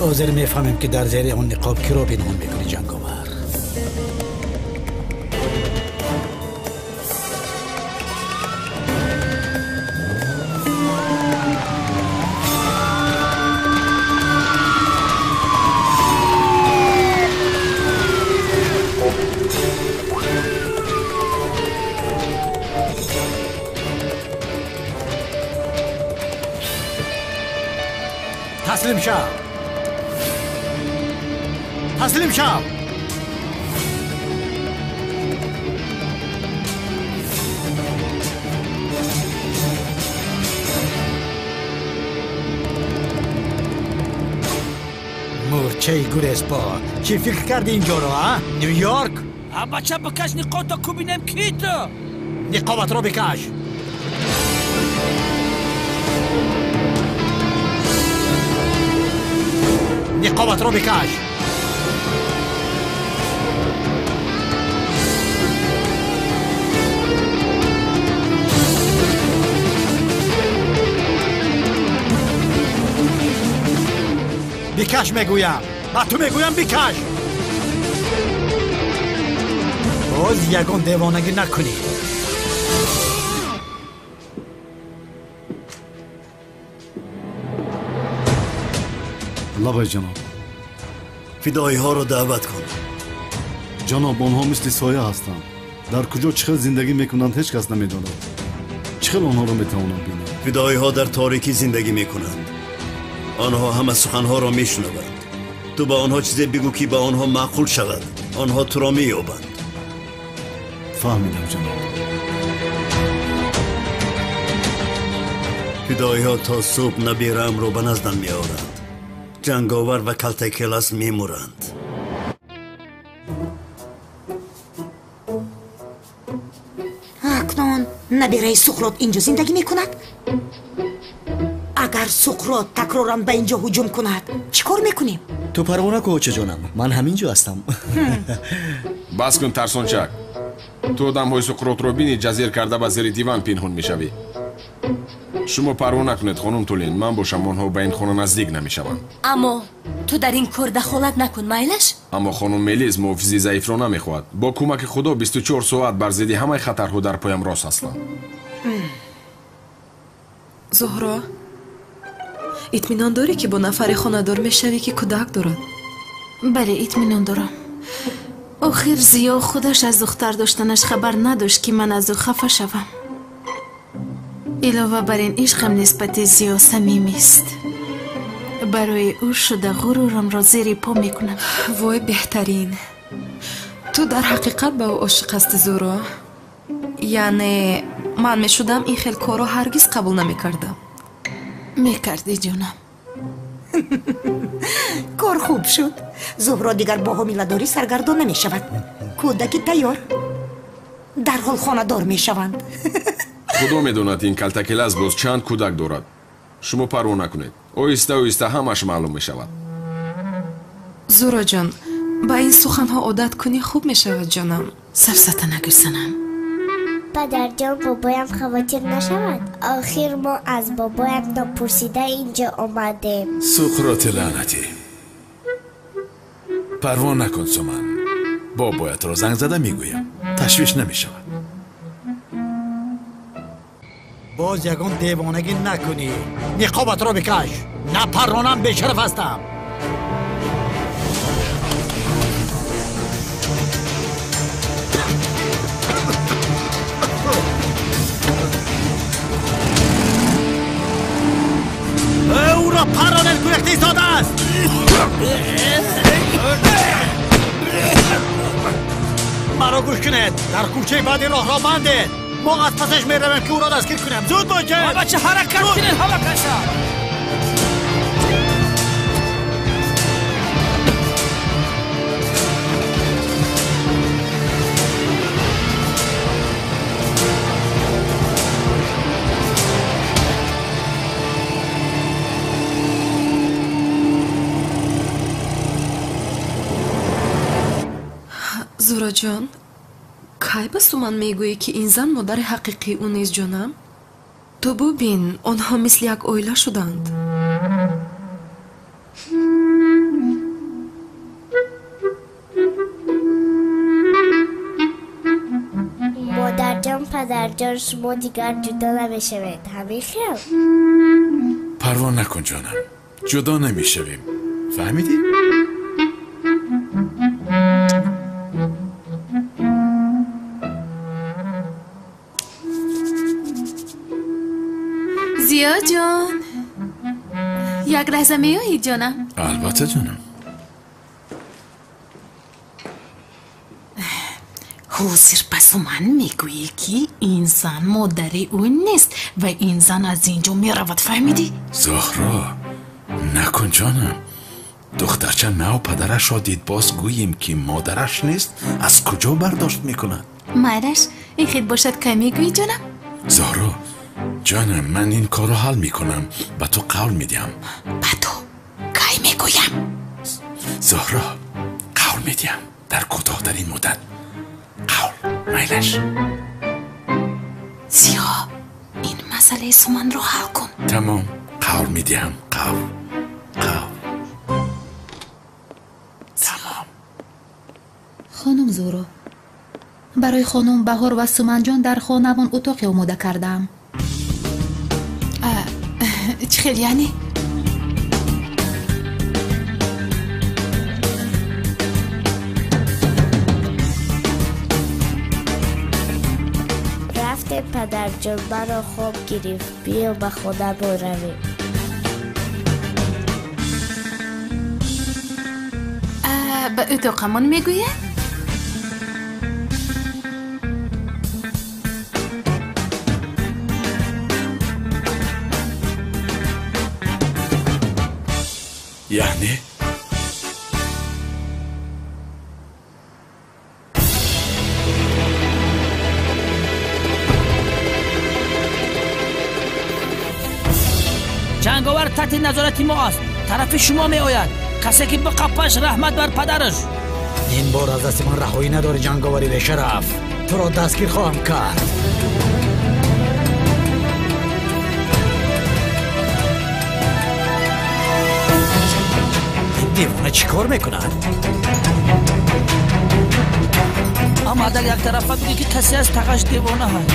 Ҳозир мефаҳмем, ки дар зери он ниқоб киро пинҳон мекунӣ, ҷанговар. Таслим шав! Таслим шав! Мӯрчаи гурезпо, чӣ фикр кардӣ инҷоро, а? Нью-Йорк? А бача, бикаш ниқобто, кубинем ки ту? Ниқобатро бикаш! Ниқобатро бикаш! Бикаш мегӯям! Ба ту мегӯям, бикаш! Боз ягон девонагӣ накунӣ. Лабай, ҷаноб. Фидоиҳоро даъват кун. Ҷаноб, онҳо мисли соя ҳастанд. Дар куҷо чӣ хел зиндагӣ мекунанд, ҳеҷ кас намедонад. Чӣ хел онҳоро метавонам бинам? Фидоиҳо дар торикӣ зиндагӣ мекунанд. Онҳо ҳама суханҳоро мешунаванд. Ту ба онҳо чизе бигӯ, ки ба онҳо маъқул шавад. Онҳо туро меёбанд. Фаҳмидам, ҷаноб. Фидоиҳо то субҳ набераамро ба наздам меоранд. Ҷанговар ва калтакелас мемуранд. Акнун набираи Суқрот инҷо зиндагӣ мекунад? Агар Суқрот такроран ба инҷо ҳуҷум кунад, чӣ кор мекунем? Ту парво накун, очаҷонам, ман ҳамин ҷо ҳастам. Бас кун, тарсончак. Ту одамҳои Суқротро бинӣ, ҷазир карда ба зери диван пинҳон мешавӣ. Шумо парво накунед, хонум Тулин, ман бошам, онҳо ба ин хона наздик намешаванд. Аммо ту дар ин кор дахолат накун, майлаш? Аммо хонум Мелиз муҳофизи заифро намехоҳад. Бо кӯмаки Худо 24 соат бар зидди ҳамаи хатарҳо дар поям рост ҳастам. Зуҳро, итминон дорӣ, ки бо нафаре хонадор мешавӣ, ки кӯдак дорад? Бале, итминон дорам. Охир Зиё худаш аз духтар доштанаш хабар надошт, ки ман аз ӯ хафа шавам. Илова бар ин, ишқам нисбати Зиё самимист. Барои ӯ шуда ғурурамро зери по мекунам. Вой, беҳтарин! Ту дар ҳақиқат ба ӯ ошиқ ҳастӣ, Зуро? Яъне ман мешудам, ин хел корро ҳаргиз қабул намекардам. Мекардӣ, ҷонам. Кор хуб шуд. Зуҳро дигар бо ҳомиладорӣ саргардон намешавад. Кӯдаки тайёр, дарҳол хонадор мешаванд. Худо медонад, ин калтакелас боз чанд кӯдак дорад. Шумо парво накунед, оҳиста оҳиста ҳамаш маълум мешавад. Зуроҷон, ба ин суханҳо одат кунӣ хуб мешавад, ҷонам. Сафсата нагӯ, санам. Падарҷон, бобоям хавотир нашавад. Охир мо аз бобоям нопурсида инҷо омадем. Суқроти лаънатӣ, парво накун, Суман. Бобоятро занг зада мегӯям, ташвиш намешавад. Боз ягон девонагӣ накунӣ. Ниқобатро бикаш, напарронам, бешараф ҳастам. Ӯро парронед, гурехта истодааст. Маро гӯш кунед, дар кӯчаи баъди роҳро бандед. Мо аз пасаш меравем, ки ӯро дастгир кунем. Зуд бошед! Бача, ҳаракат кунед, ҳама каса! Зуроҷон, кай ба Суман мегӯӣ, ки ин зан модари ҳақиқии ӯ нест, ҷонам? Ту бубин, онҳо мисли як оила шуданд. Падарҷон, шумо дигар ҷудо намешавед, ҳамин хел? Парво накун ҷонам, ҷудо намешавем. Фаҳмидӣ? Зиё ҷон, як лаҳза меоӣ ҷонам? Албатта ҷонам. Ҳозир ба Суман мегӯӣ, ки ин зан модари ӯ нест ва ин зан аз ин ҷо меравад, фаҳмидӣ? Зуҳро, накун ҷонам. Духтарча нав падарашро дид, боз гӯем ки модараш нест, аз куҷо бардошт мекунад? Майлаш, ин хел бошад, кай мегӯӣ ҷонам? Зуҳро ҷонам, ман ин корро ҳал мекунам, ба ту қавл медиҳам. Ба ту кай мегӯям? Зуҳро, қавл медиҳам, дар кӯтоҳтарин муддат. Қавл, майлаш. Зиё, ин масъалаи Суманро ҳал кун. Тамом, қавл медиҳам, қавл, қавл. Тамом. Хонум Зуҳро, барои хонум Баҳор ва Суманҷон дар хонамон утоқе омода кардаам. Чӣ хел яъне? Рафтем падарҷон, маро хоб гирифт. Биё ба хона боравем. Ба утоқамон мегӯяд? Яъне? Ҷанговар таҳти назорати мо аст, тарафи шумо меояд. Касе ки биқапаш, раҳмат бар падараш. Ин бор аз дасти ман раҳоӣ надорӣ, ҷанговари бешараф. Туро дастгир хоҳам кард. Ин девона чӣ кор мекунад? Аммо дар як тарафа бигӯ, ки касе аз тағаш девона ҳаст.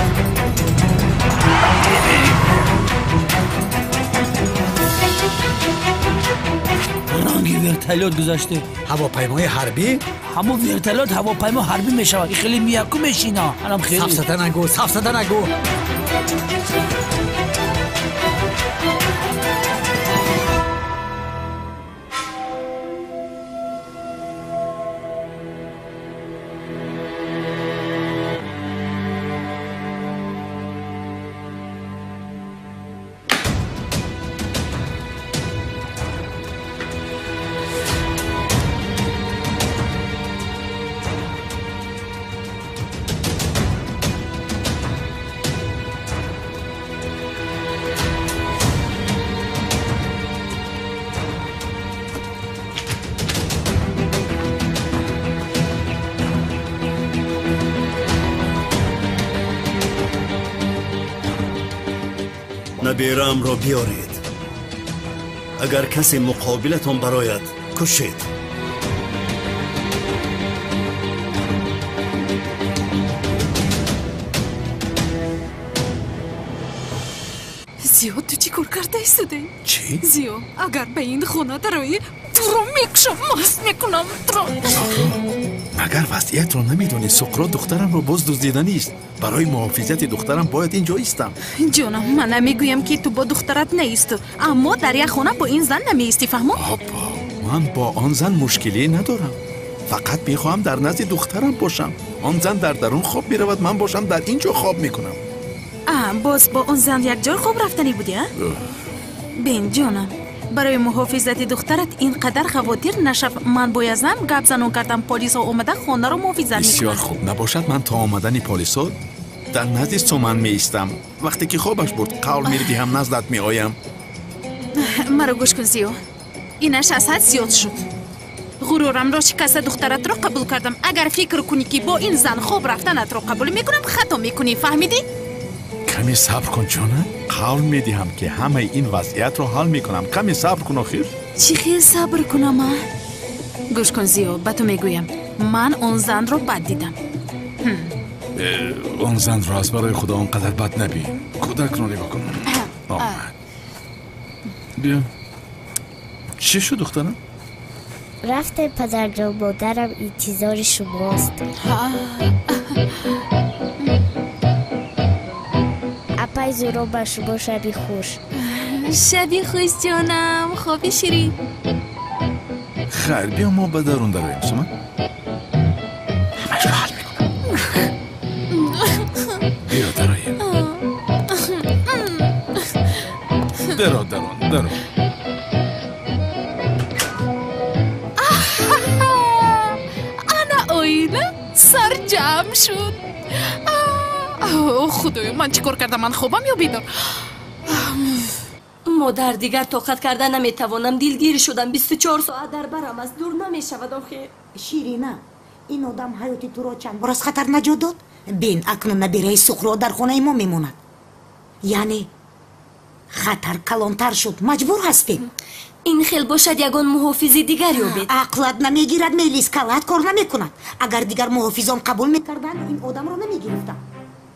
Ранги вертолёт гузаште. Ҳавопаймои ҳарбӣ? Ҳамон вертолёт ҳавопаймо ҳарбӣ мешавад. И хеле мияку мешина. Анам хеле. Сафсата нагӯ, сафсата нагӯ. Набераамро биёред. Агар касе муқобилатон барояд, кушед. Зиё, ту чӣ кор карда истодаӣ? Чӣ? Зиё, агар ба ин хона дароӣ, туро мекушам, маст мекунам туро. Зуҳро, магар вазъиятро намедонӣ? Суқрот духтарамро боз дуздиданист. Барои муҳофизати духтарам бояд ин ҷо истам. Ҷонам, ман намегӯям, ки ту бо духтарат наисту, аммо дар як хона бо ин зан намеистӣ, фаҳмо? Опа, ман бо он зан мушкиле надорам. Фақат мехоҳам дар назди духтарам бошам. Он зан дар дарун хоб меравад, ман бошам дар ин ҷо хоб мекунам. Боз бо он зан якҷой хоб рафтанӣ будӣ, а? Бин, ҷонам, барои муҳофизати духтарат ин қадар хавотир нашав. Ман боязнам гап занон кардам, полисҳо омада хонаро муҳофизат мекунанд. Бисёр хуб, набошад ман то омадани полисҳо дар назди Суман меистам. Вақте ки хобаш бурд, қавл медиҳам наздат меоям. Маро гӯш кун, Зиё, инаш аз ҳад зиёд шуд. Ғурурамро шикаста духтаратро қабул кардам. Агар фикр кунӣ, ки бо ин зан хоб рафтанатро қабул мекунам, хато мекунӣ, фаҳмидӣ? Каме сабр кун ҷонам, қавл медиҳам, ки ҳамаи ин вазъиятро ҳал мекунам. Каме сабр кун охир. Чӣ хел сабр кунам, а? Гӯш кун, Зиё, ба ту мегӯям, ман он занро бад дидам. Он занро аз барои худо он қадар бад набин. Кӯдакро нигоҳ кун. Омад. Биё. Чӣ шуд, духтарам? Рафтем, падарҷон, модарам интизори шумост. Апай Зуро, ба шумо шаби хуш. Шаби хуш, ҷонам, хоби ширин. Хайр, биё мо ба дарун дароем, Суман. Ҳамашро ҳал мекунам. Биё дароем. Даро, дарун, дарун. Ана оила сарҷамъ шуд. Худоё, ман чӣ кор кардам? Ман хобам ё бедор? Модар, дигар тоқат карда наметавонам. Дилгир шудам. 24 соат дар барам аст. Дур намешавад охир. Ширина, ин одам ҳаёти туро чанд бор аз хатар наҷот дод? Бин, акнун набираи Суқрот дар хонаи мо мемонад. Яъне хатар калонтар шуд. Маҷбур ҳастем. Ин хел бошад, ягон муҳофизи дигар ёбед. Ақлат намегирад, Мелис, калат кор намекунад. Агар дигар муҳофизон қабул мекарданд, ин одамро намегирифтанд.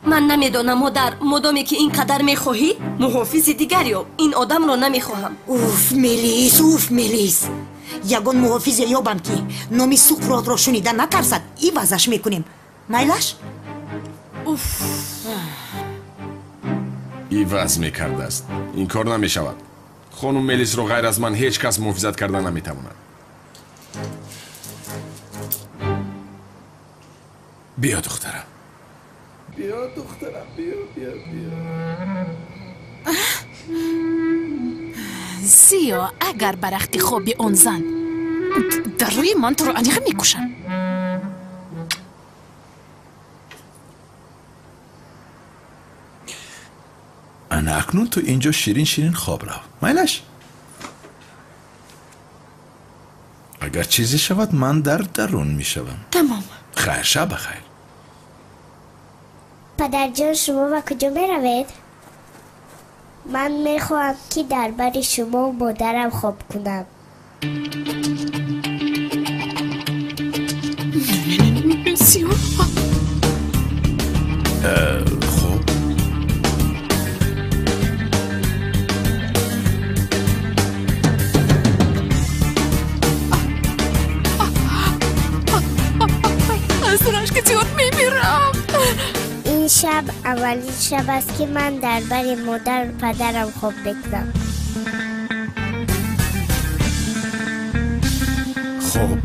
Ман намедонам, модар. Модоме ки ин қадар мехоҳӣ, муҳофизи дигар ёб. Ин одамро намехоҳам. Уф, Мелис, уф, Мелис. Ягон муҳофизе ёбам, ки номи Суқротро шунида натарсад, ивазаш мекунем. Майлаш? Уф. Иваз мекардааст. Ин кор намешавад. Хонум Мелисро ғайр аз ман ҳеҷ кас муҳофизат карда наметавонад. Биё, духтарам. Биё, духтарам, биё, биё, биё. Зиё, агар ба рахти хоби он зан дар рӯи ман туро аниқ мекушам. Ана акнун ту инҷо ширин ширин хоб рав. Майлаш? Агар чизе шавад, ман дар дарун мешавам. Тамом. Хайр, шаб бахайр. Падарҷон, шумо ба куҷо меравед? Ман мехоҳам, ки дар бари шумо модарам хоб кунам. Хоб. Аз рашки зиёд мемирам. Ин шаб аввалин шаб аст, ки ман дар бари модару падарам хоб мекунам. Хоб.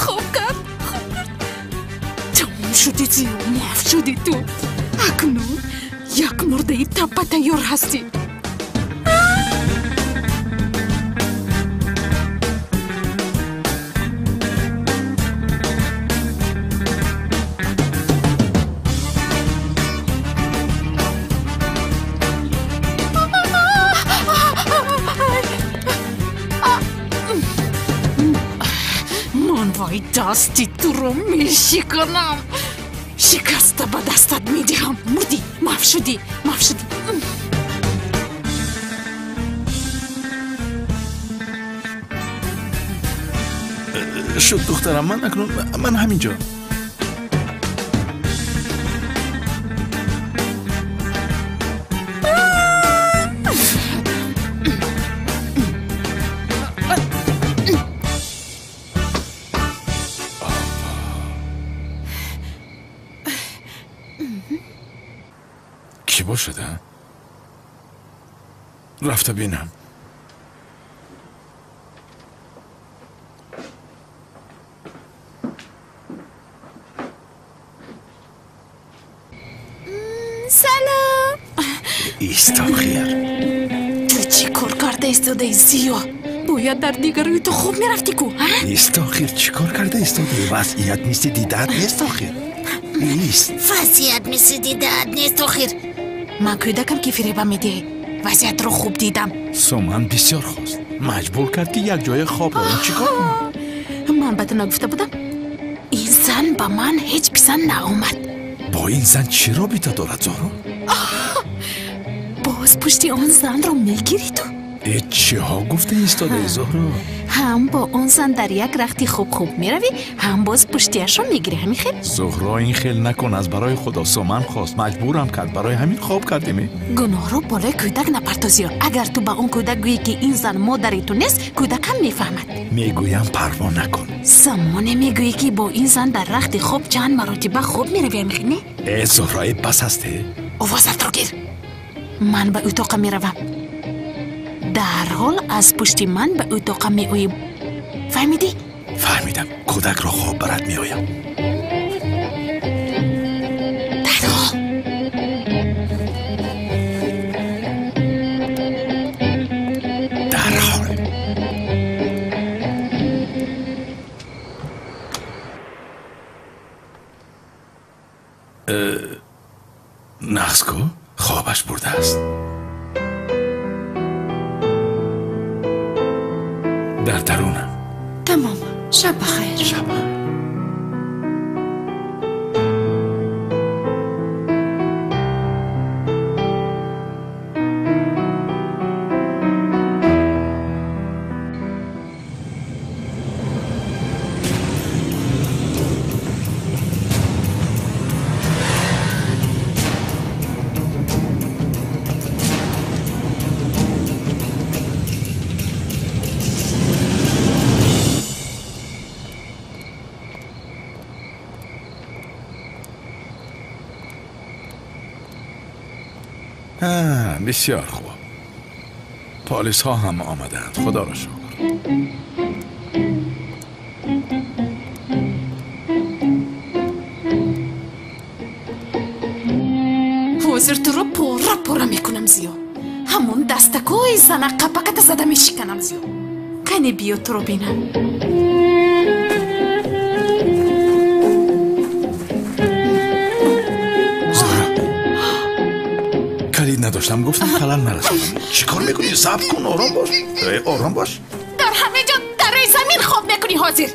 Хоб кард, хоб кард. Тамом шуди, Зиё, маф шуди ту. Акнун як мурдаи таппа тайёр ҳастӣ. Ман вай дасти туро мешиканам. Шикаста ба дастат медиҳам. Мурдӣ, маф шудӣ, маф шудӣ. Шуд, духтарам, ман акнун ман ҳамин ҷо. Кӣ бошад, а? Рафта бинам. Салом. Ист, охир. Ту чӣ кор карда истодаи, Зиё? Бояд дар дигар рӯи ту хоб мерафтӣ ку, а? Ист, охир, чӣ кор карда истодаи? Вазъият мисли дидаат нест, охир. Ист. Вазъият мисли дидаат нест, охир. Ман кӯдакам, ки фиребам медиҳӣ? Вазъиятро хуб дидам. Суман бисёр хост. Маҷбур кард, ки як ҷоя хоб равем. Чӣ кор кунам? Ман ба ту нагуфта будам? Ин зан Ба ман ҳеҷ писанд наомад. Бо ин зан чӣ робита дорад, Зоҳро? Боз пушти он занро мегирӣ ту? Э, чиҳо гуфта истодаи, Зоҳро? Ҳам бо он зан дар як рахти хоб хоб меравӣ, ҳам боз пуштиашро мегирӣ, ҳамин хел? Зуҳро, ин хел накун, аз барои Худо. Суман хост, маҷбурам кард, барои ҳамин хоб кардем. Гуноҳро болои кӯдак напартозиё. Агар ту ба он кӯдак гӯӣ, ки ин зан модари ту нест, кӯдак ҳам мефаҳмад. Мегӯям, парво накун. Замоне мегӯӣ, ки бо ин зан дар рахти хоб чанд маротиба хоб меравӣ, ҳамин хел не? Э, Зуҳро, э, бас аст, э. Овозатро гир. Ман ба утоқа меравам. Дарҳол аз пушти ман ба утоқа меоӣ. Фаҳмидӣ? Фаҳмидам. Кӯдакро хоб барад, меоям. Дарҳол. Дарҳол. Нағз ку, хобаш бурдааст. Дар дарунам. Тамом, шаб бахайр. Шаб. Бисёр хуб. Полисҳо ҳам омаданд, худоро шукр. Ҳозир туро пора пора мекунам, Зиё. Ҳамон дастакҳои зана қапаката зада мешиканам, Зиё. Кане биё, туро бинам. Калид надоштам, гуфтам халал нарасонам. Чӣ кор мекунӣ? Сабр кун, ором бош. Ором бош. Дар ҳама ҷо дар рӯи замин хоб мекунӣ ҳозир.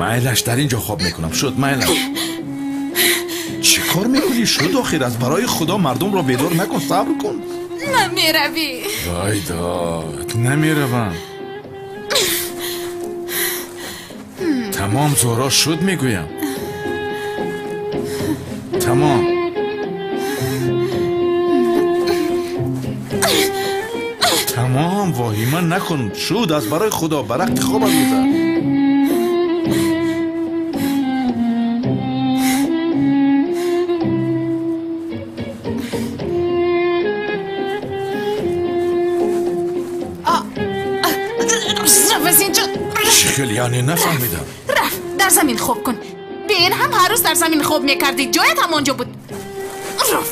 Майлаш, дар ин ҷо хоб мекунам. Шуд, майлаш. Чӣ кор мекунӣ? Шуд охир, аз барои Худо мардумро бедор накун, сабр кун. Намеравӣ. Вай дод, намеравам. Тамом, Зуҳро, шуд мегӯям. Тамом. Тамом, воҳима накун. Шуд, аз барои Худо, ба рахти хобат гузар. Рав аз инҷо. Чӣ хел, яъне нафаҳмидам. Раф, дар замин хоб кун. Бин, ҳам ҳар рӯз дар замин хоб мекардӣ, ҷоят ҳамонҷо буд. Раф.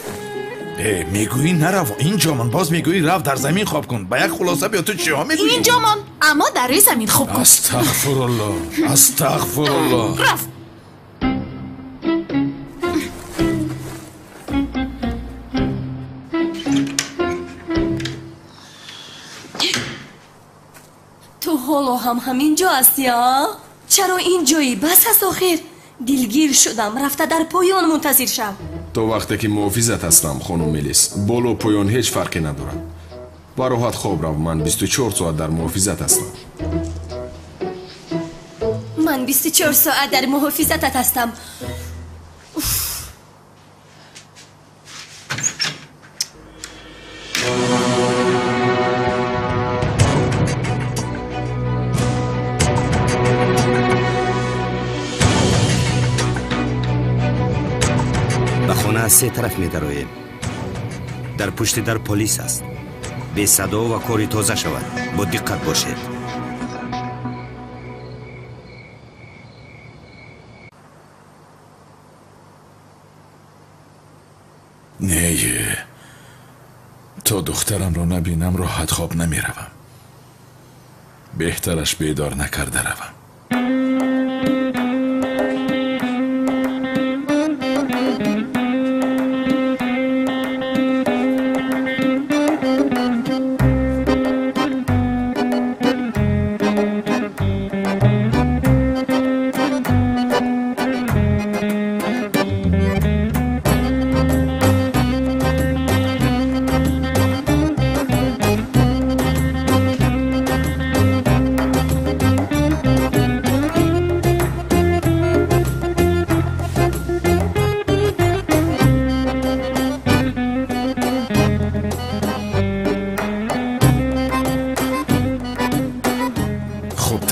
Э, мегӯӣ нарав, инҷо мон, боз мегӯӣ рав дар замин хоб кун. Ба як хулоса биё, ту чиҳо мегӯӣ? Инҷо мон, аммо дар рӯи замин хоб кун. Астағфируллоҳ, астағфируллоҳ. Раф. Ту ҳоло ҳам ҳамин ҷо ҳастӣ, а? Чаро ин ҷоӣ? Бас аст охир. Дилгир шудам, рафта дар поён мунтазир шав. То вақте ки муҳофизат ҳастам, хонум Мелис, боло поён ҳеҷ фарқе надорад. Ба роҳат хоб рав, ман 24 соат дар муҳофизат ҳастам. Ман 24 соат дар муҳофизатат ҳастам. Аз се тараф медароем. Дар пушти дар полис аст. Бесадо ва кори тоза шавад. Бо диққат бошед. Не, то духтарамро набинам, роҳат хоб намеравам. Беҳтараш бедор накарда равам.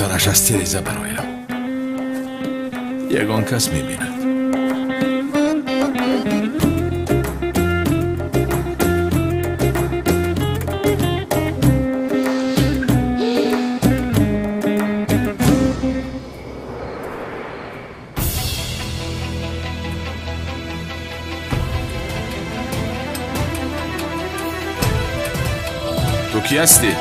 Беҳтараш аз тиреза бароям. Ягон кас мебинад. Ту кӣ ҳастӣ?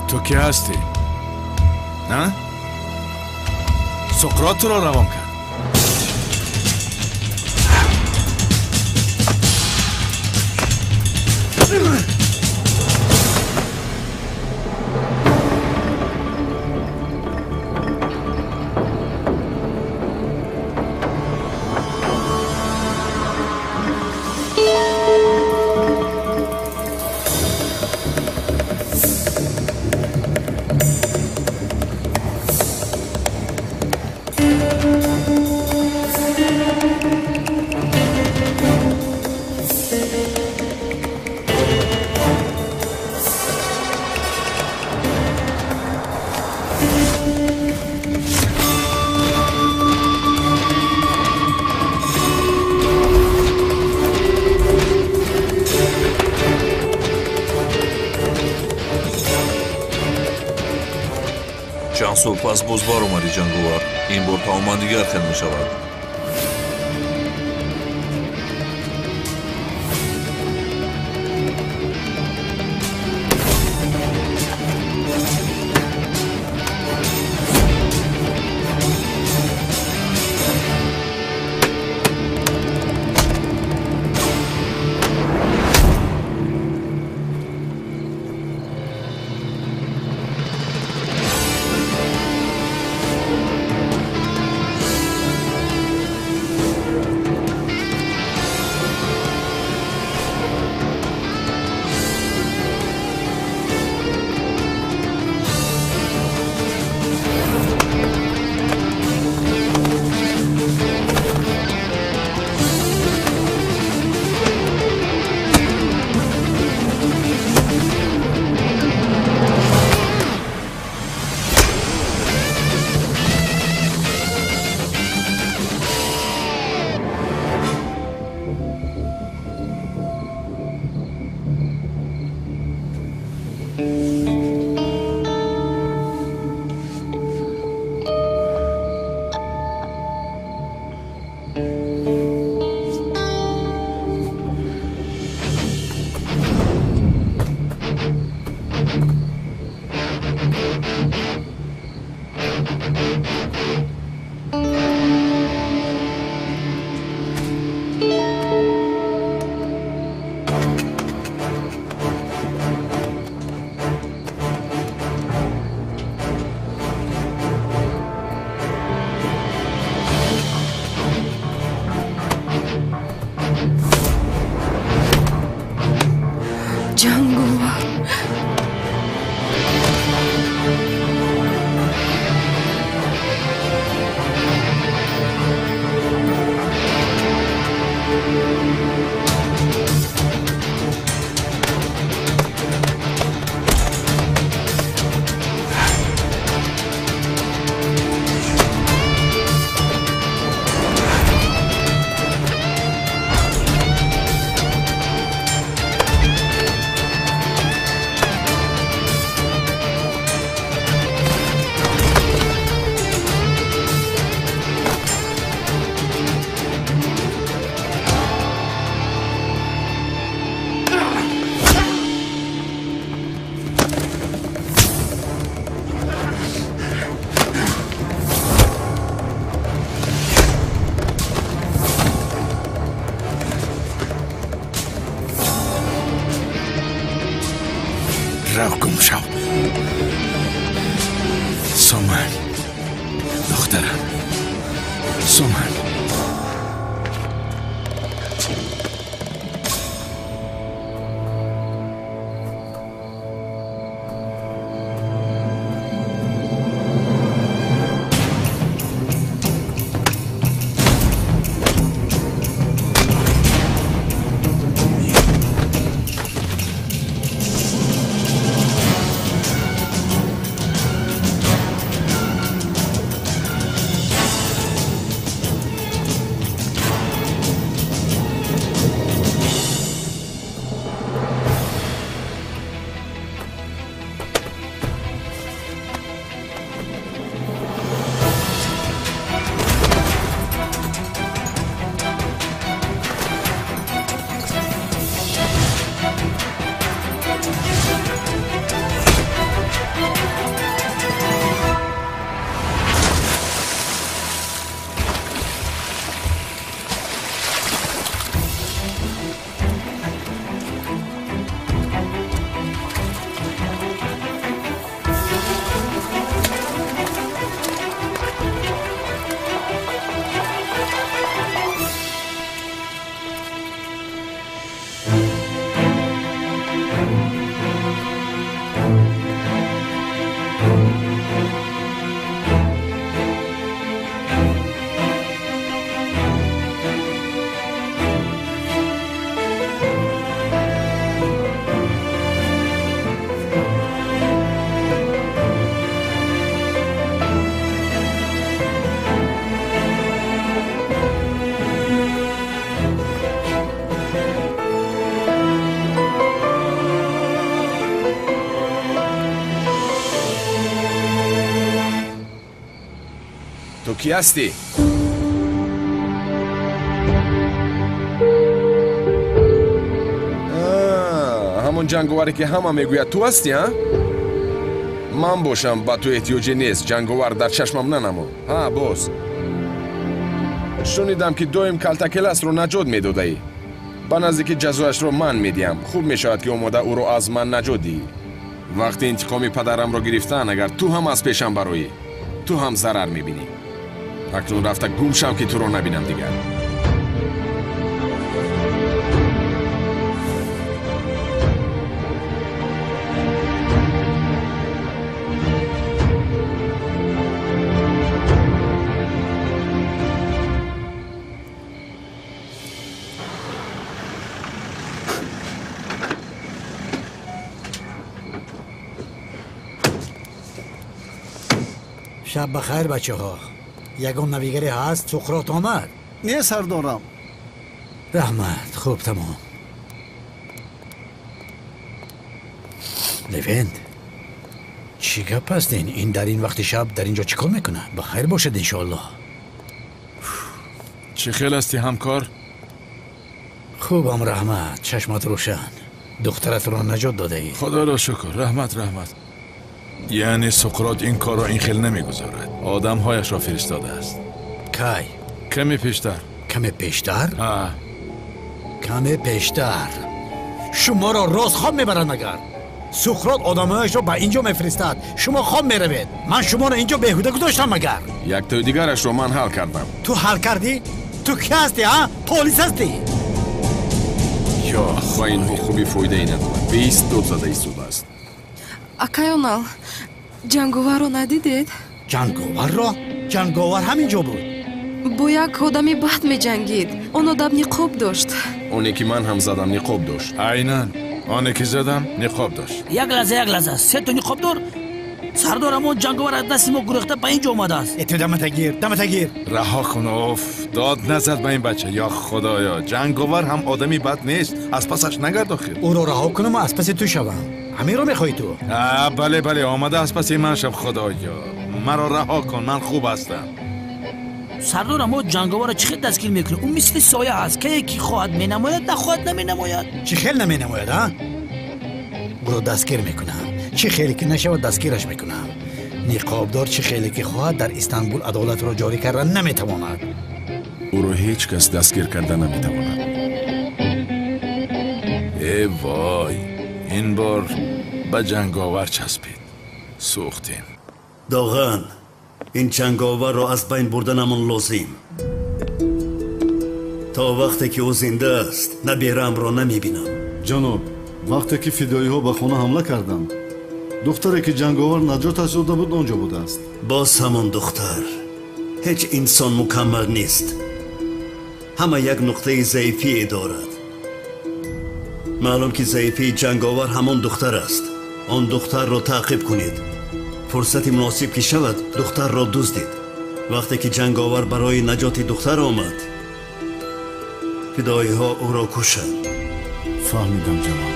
Ту кӣ ҳастӣ? На? Суқрот туро равон кард. Чанд сол пас боз баромади, ҷанговар. Ин бор тамоман дигар хел мешавад. Суман. Кӣ ҳастӣ? Ҳамон ҷанговаре ки ҳама мегӯяд ту ҳастӣ, а? Ман бошам, ба ту эҳтиёҷе нест, ҷанговар дар чашмам нанамо. Ҳа, боз. Шунидам ки доим калтакеласро наҷот медодаӣ. Ба наздики ҷазояшро ман медиҳам. Хуб мешавад ки омода ӯро аз ман наҷот диҳӣ. Вақти интиқоми падарамро гирифтан, агар ту ҳам аз пешам бароӣ, ту ҳам зарар мебинӣ. Акнун рафта гум шав ки туро набинам дигар. Шаб бахайр, бачаҳо. Ягон навигаре ҳаст? Суқрот омад? Не, сардорам. Раҳмат. Хуб, тамом. Левент, чӣ гап аст ин? Ин дар ин вақти шаб дар ин ҷо чӣ кор мекунад? Ба хайр бошад, иншоаллоҳ. Чӣ хел ҳастӣ, ҳамкор? Хубам, раҳмат. Чашмат рӯшан. Духтаратро наҷот додаӣ. Худоро шукр. Раҳмат, раҳмат. Яъне Суқрот ин корро ин хел намегузорад. Одамҳояшро фиристодааст. Кай? Каме пештар. Каме пештар? Ҳа. Каме пештар. Шуморо рост хоб мебарад магар? Суқрот одамҳояшро ба ин ҷо мефиристад. Шумо хоб меравед. Ман шуморо ин ҷо беҳуда гузоштам магар? Яктои дигарашро ман ҳал кардам. Ту ҳал кардӣ? Ту кӣ ҳастӣ, а? Полис ҳастӣ? Ё, ба инҳо хуби фоидае надорад. Беист дод зада истодааст. Акай Онал, ҷанговарро надидед? Ҷанговарро? Ҷанговар ҳамин ҷо буд. Бо як одами бад меҷангид. Он одам ниқоб дошт. Оне ки ман ҳам задам ниқоб дошт. Айнан оне ки задам ниқоб дошт. Як лаҳза, як лаҳза. Сето ниқобдор? Сардор, ҳамон ҷанговар аз дасти мо гурехта ба ин ҷо омадааст. Э, ту дамата гир, дамата гир. Раҳо кун, оф. Дод назад ба ин бача. Ё худоё, ҷанговар ҳам одами бад нест. Аз пасаш нагард охир. Ӯро раҳо кунам, аз паси ту шавам. Ҳаминро мехоҳӣ ту? Бале, бале, омада аз паси ман шав. Худоё, маро раҳо кун, ман хуб ҳастам. Сардор, мо ҷанговарро чӣ хел дастгир мекунем? Ӯ мисли соя аст. Кае ки хоҳад менамояд, нахоҳад наменамояд. Чӣ хел наменамояд, а? Ӯро дастгир мекунам. Чӣ хеле ки нашавад, дастгираш мекунам. Ниқобдор чӣ хеле ки хоҳад дар Истанбул адолатро ҷорӣ карда наметавонад. Ӯро ҳеҷ кас дастгир карда наметавонад. Э вой, ин бор ба ҷанговар часпид. Сӯхтем. Доған, Ин ҷанговарро аз байн бурданамон лозим. То вақте ки ӯ зинда аст, набераамро намебинам. Ҷаноб, вақте ки фидоиҳо ба хона ҳамла карданд, духтаре ки ҷанговар наҷоташ дода буд он ҷо будааст. Боз ҳамон духтар. Ҳеҷ инсон мукаммал нест. Ҳама як нуқтаи заифие дорад. Маълум ки заифии ҷанговар ҳамон духтар аст. Он духтарро таъқиб кунед. Фурсати муносиб ки шавад, духтарро дуздид. Вақте ки ҷанговар барои наҷоти духтар омад, фидоиҳо ӯро кушанд. Фаҳмидам, ҷаноб.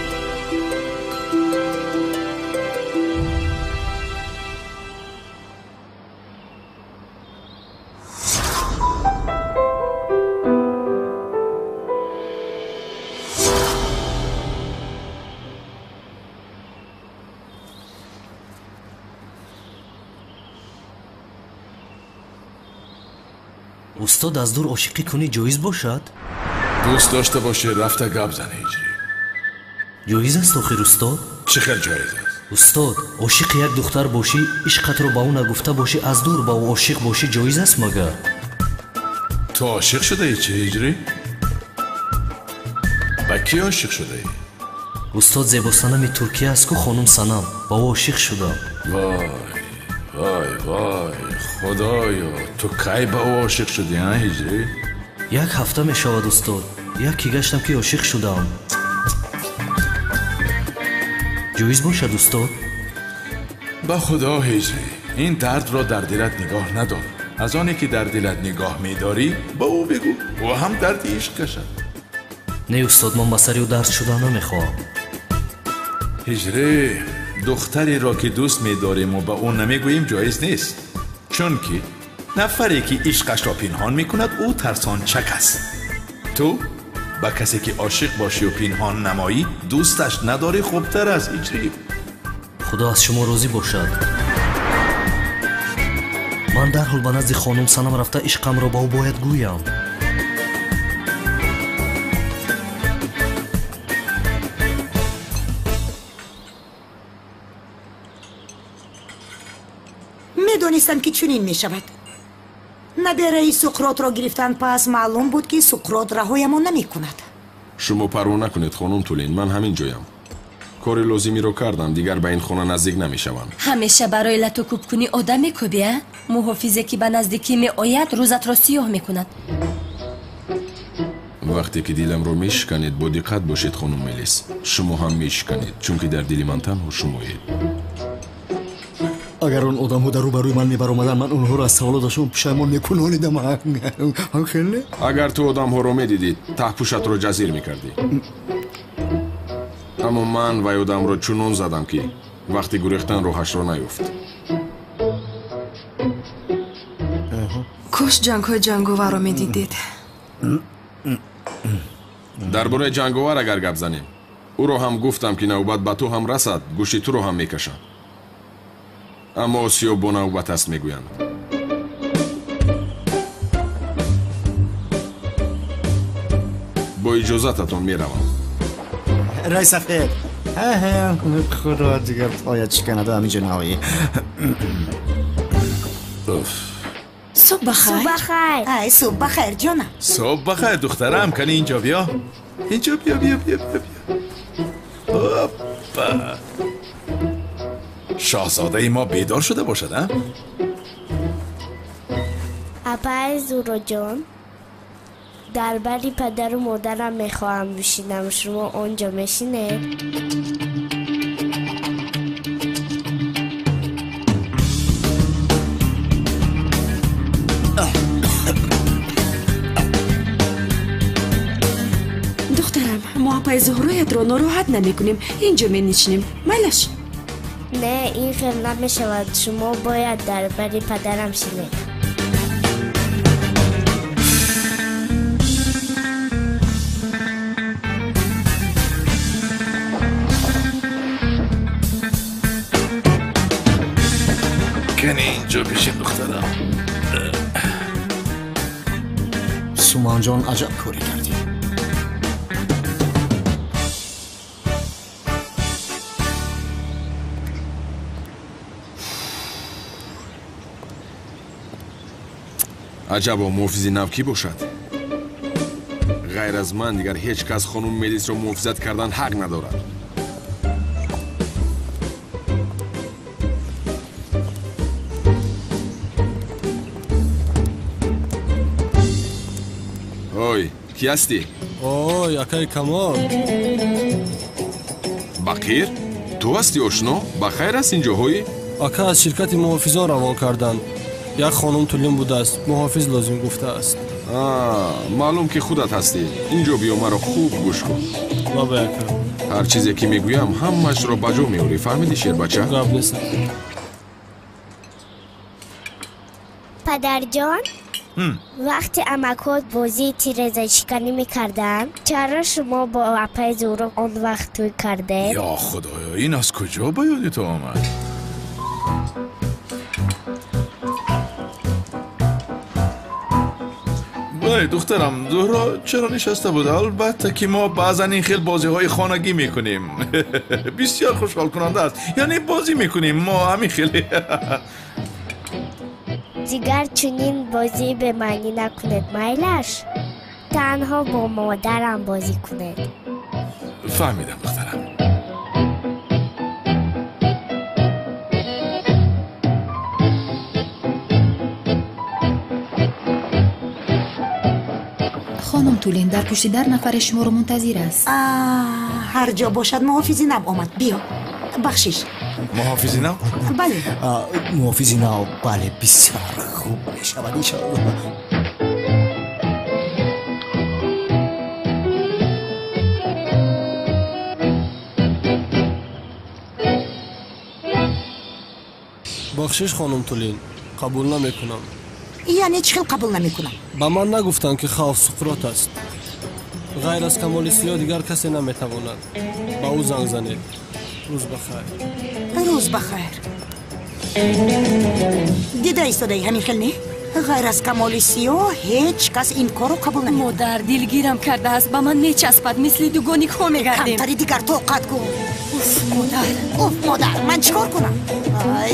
Устод, аз дур ошиқӣ кунӣ ҷоиз бошад? Дӯст дошта бошӣ, рафта гап зан, ҳиҷрӣ. Ҷоиз аст охир, устод? Чӣ хел ҷоиз аст? Устод, ошиқи як духтар бошӣ, ишқатро ба ӯ нагуфта бошӣ, аз дур ба ӯ ошиқ бошӣ, ҷоиз аст магар? Ту ошиқ шудаӣ чӣ, ҳиҷрӣ? Ба кӣ ошиқ шудаӣ? Устод, зебосанами Туркия аст ку хонум Санам, ба ӯ ошиқ шудам. Вой, вой, вой, худоё, ту кай ба ӯ ошиқ шудӣ, а, ҳиҷрӣ? Як ҳафта мешавад, устод. Як ки гаштам ки ошиқ шудам. Ҷоиз бошад, устод? Ба худо, ҳиҷрӣ, ин дардро дар дилат нигоҳ надор. Аз оне ки дар дилат нигоҳ медорӣ, ба ӯ бигӯ, ӯ ҳам дарди ишқ кашад. Не, устод, ман ба сари ӯ дард шуда намехоҳам. Ҳиҷрӣ, духтареро ки дӯст медориму ба ӯ намегӯем ҷоиз нест, чунки нафаре ки ишқашро пинҳон мекунад, ӯ тарсончак аст. Ту ба касе ки ошиқ бошию пинҳон намоӣ, дӯсташ надорӣ, хубтар аст, ҳиҷрӣ. Худо аз шумо розӣ бошад. Ман дарҳол ба назди хонум Санам рафта ишқамро ба ӯ бояд гӯям. Медонистам ки чунин мешавад. Набераи Суқротро гирифтан пас маълум буд ки Суқрот раҳоямон намекунад. Шумо парво накунед, хонум Тулин, ман ҳамин ҷоям. Кори лозимиро кардам, дигар ба ин хона наздик намешавам. Ҳамеша барои лату кӯбкунӣ одам мекӯбӣ, а? Муҳофизе ки ба наздикӣ меояд, рӯзатро сиёҳ мекунад. Вақте ки диламро мешиканед, бо диққат бошед, хонум Мелис. Шумо ҳам мешиканед, чунки дар дили ман танҳо шумоед. Агар он одамҳо дар рӯбарӯи ман мебаромаданд, ман онҳоро аз саволоташон пушаймон мекунонидам. Хеле? Агар ту одамҳоро медидӣ, таҳпӯшатро ҷазир мекардӣ. Аммо ман вай одамро чунон задам, ки вақти гурехтан роҳашро наёфт. Кош ҷангҳои ҷанговарро медидед. Дар бораи ҷанговар агар гап занем, ӯро ҳам гуфтам, ки навбат ба ту ҳам расад, гӯшти туро ҳам мекашам. Аммо осиё бо навбат аст, мегӯянд. Бо иҷозататон меравам. Рай сафед, худо дигар пояд шиканаду ҳаминҷо наоӣ. Субҳ бахайр. Субҳ бахайр. Ай, субҳ бахайр, ҷонам. Субҳ бахайр, духтарам. Кани инҷо биё, инҷо биё, биё, биё, биё. Опа! Шоҳзодаи мо бедор шуда бошад, а? Апаи Зуроҷон, дар бари падару модарам мехоҳам бишинам. Шумо он ҷо мешинед? Духтарам, мо апаи Зуҳроятро нороҳат намекунем. Инҷо менишинем. Майлаш? Не, ин хел намешавад. Шумо бояд дар бари падарам шинед. Кани инҷо бишин, духтарам. Суманҷон, аҷаб корӣ кардӣ. Аҷабо, муҳофизи нав кӣ бошад? Ғайр аз ман дигар ҳеҷ кас хонум Мелисро муҳофизат кардан ҳақ надорад. Ой, кӣ ҳастӣ? Ой, акаи Камол. Бақир? Ту ҳастӣ, ошно? Ба хайр аст ин ҷоҳои? Ака, аз ширкати муҳофизон равон карданд. Як хонум Тулин будааст, муҳофиз лозим гуфтааст. Маълум ки худат ҳастӣ. Инҷо биё, маро хуб гӯш кун. Баба ака. Ҳар чизе ки мегӯям, ҳамаашро ба ҷо меорӣ. Фаҳмидӣ, шербача? Гап нест. Падарҷон, вақте амакҳот бозии тирезашиканӣ мекарданд, чаро шумо бо апаи Зуҳро он вақт тӯй кардед? Ё худоё, ин аз куҷо ба ёди ту омад? Бале, духтарам, Зуҳро чаро нишаста буд? Албатта ки мо баъзан ин хел бозиҳои хонагӣ мекунем. Бисёр хушҳолкунанда аст. Яъне бозӣ мекунем мо ҳамин хеле. Дигар чунин бозии бемаънӣ накунед, майлаш? Танҳо бо модарам бозӣ кунед. Фаҳмидам, духтарам. Хонум Тулин, дар пушти дар нафаре шуморо мунтазир аст. Ҳар ҷо бошад, муҳофизи нав омад. Биё, бахшиш. Муҳофизи нав? Бале. Муҳофизи нав, бале, бисёр хуб мешавад, иншоаллоҳ. Бахшиш, хонум Тулин, қабул намекунам. Яъне чӣ хел қабул намекунам? Ба ман нагуфтанд, ки хавф Суқрот аст. Ғайр аз Камоли Сиёҳ дигар касе наметавонад. Ба ӯ занг занед. Рӯз ба хайр. Рӯз ба хайр. Дида истодаи, ҳамин хел не? Ғайр аз Камоли Сиёҳ ҳеҷ кас ин корро қабул намекунад. Модар дилгирам кардааст, ба ман мечаспад, мисли дугоникҳо мегардем. Камтари дигар тоқат кун. Уф, модар. Уф, модар, ман чӣ кор кунам? Ай.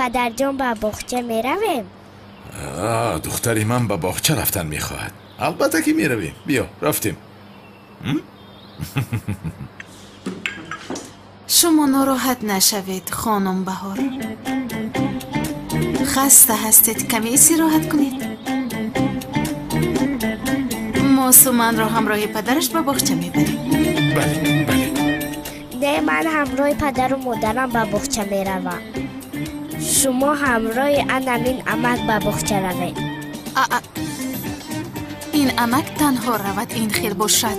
Падарҷон, ба боғча меравем? Духтари ман ба боғча рафтан мехоҳад. Албатта ки меравем. Биё, рафтем. Шумо нороҳат нашавед, хонум Баҳор. Хаста ҳастед, каме истироҳат кунед. Мо Суманро ҳамроҳи падараш ба боғча мебарем. Бале, бале. Не, ман ҳамроҳи падару модарам ба боғча меравам. Шумо ҳамроҳи анамин амак ба боғча равед. Ин амак танҳо равад, ин хел бошад.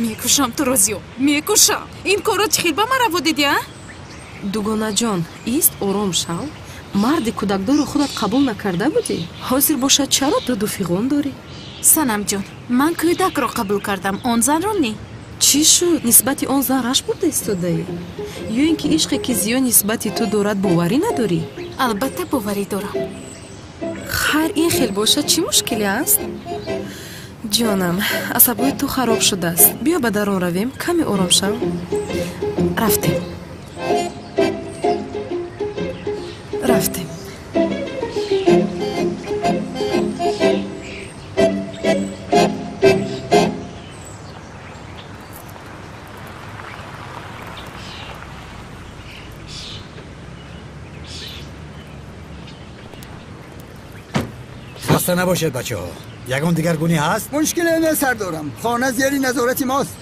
Мекушам туро, Зиё, мекушам. Ин корро чӣ хел ба ман раво дидӣ, а? Дугонаҷон, ист, ором шав. Марди кӯдакдорро худат қабул накарда будӣ? Ҳозир бошад, чаро доду фиғон дорӣ? Санамҷон, ман кӯдакро қабул кардам, он занро не. Чӣ шуд? Нисбати он зан рашк бурда истодаӣ? Ё ин ки ишқе ки Зиё нисбати ту дорад, боварӣ надорӣ? Албатта боварӣ дорам. Хайр, ин хел бошад, чӣ мушкиле аст? Ҷонам, асабои ту хароб шудааст. Биё ба дарун равем, каме ором шав. Рафтем. Рафтем. Хаста набошед, бачаҳо. Ягон дигаргунӣ ҳаст? Мушкиле не, сардорам. Хона зери назорати мост.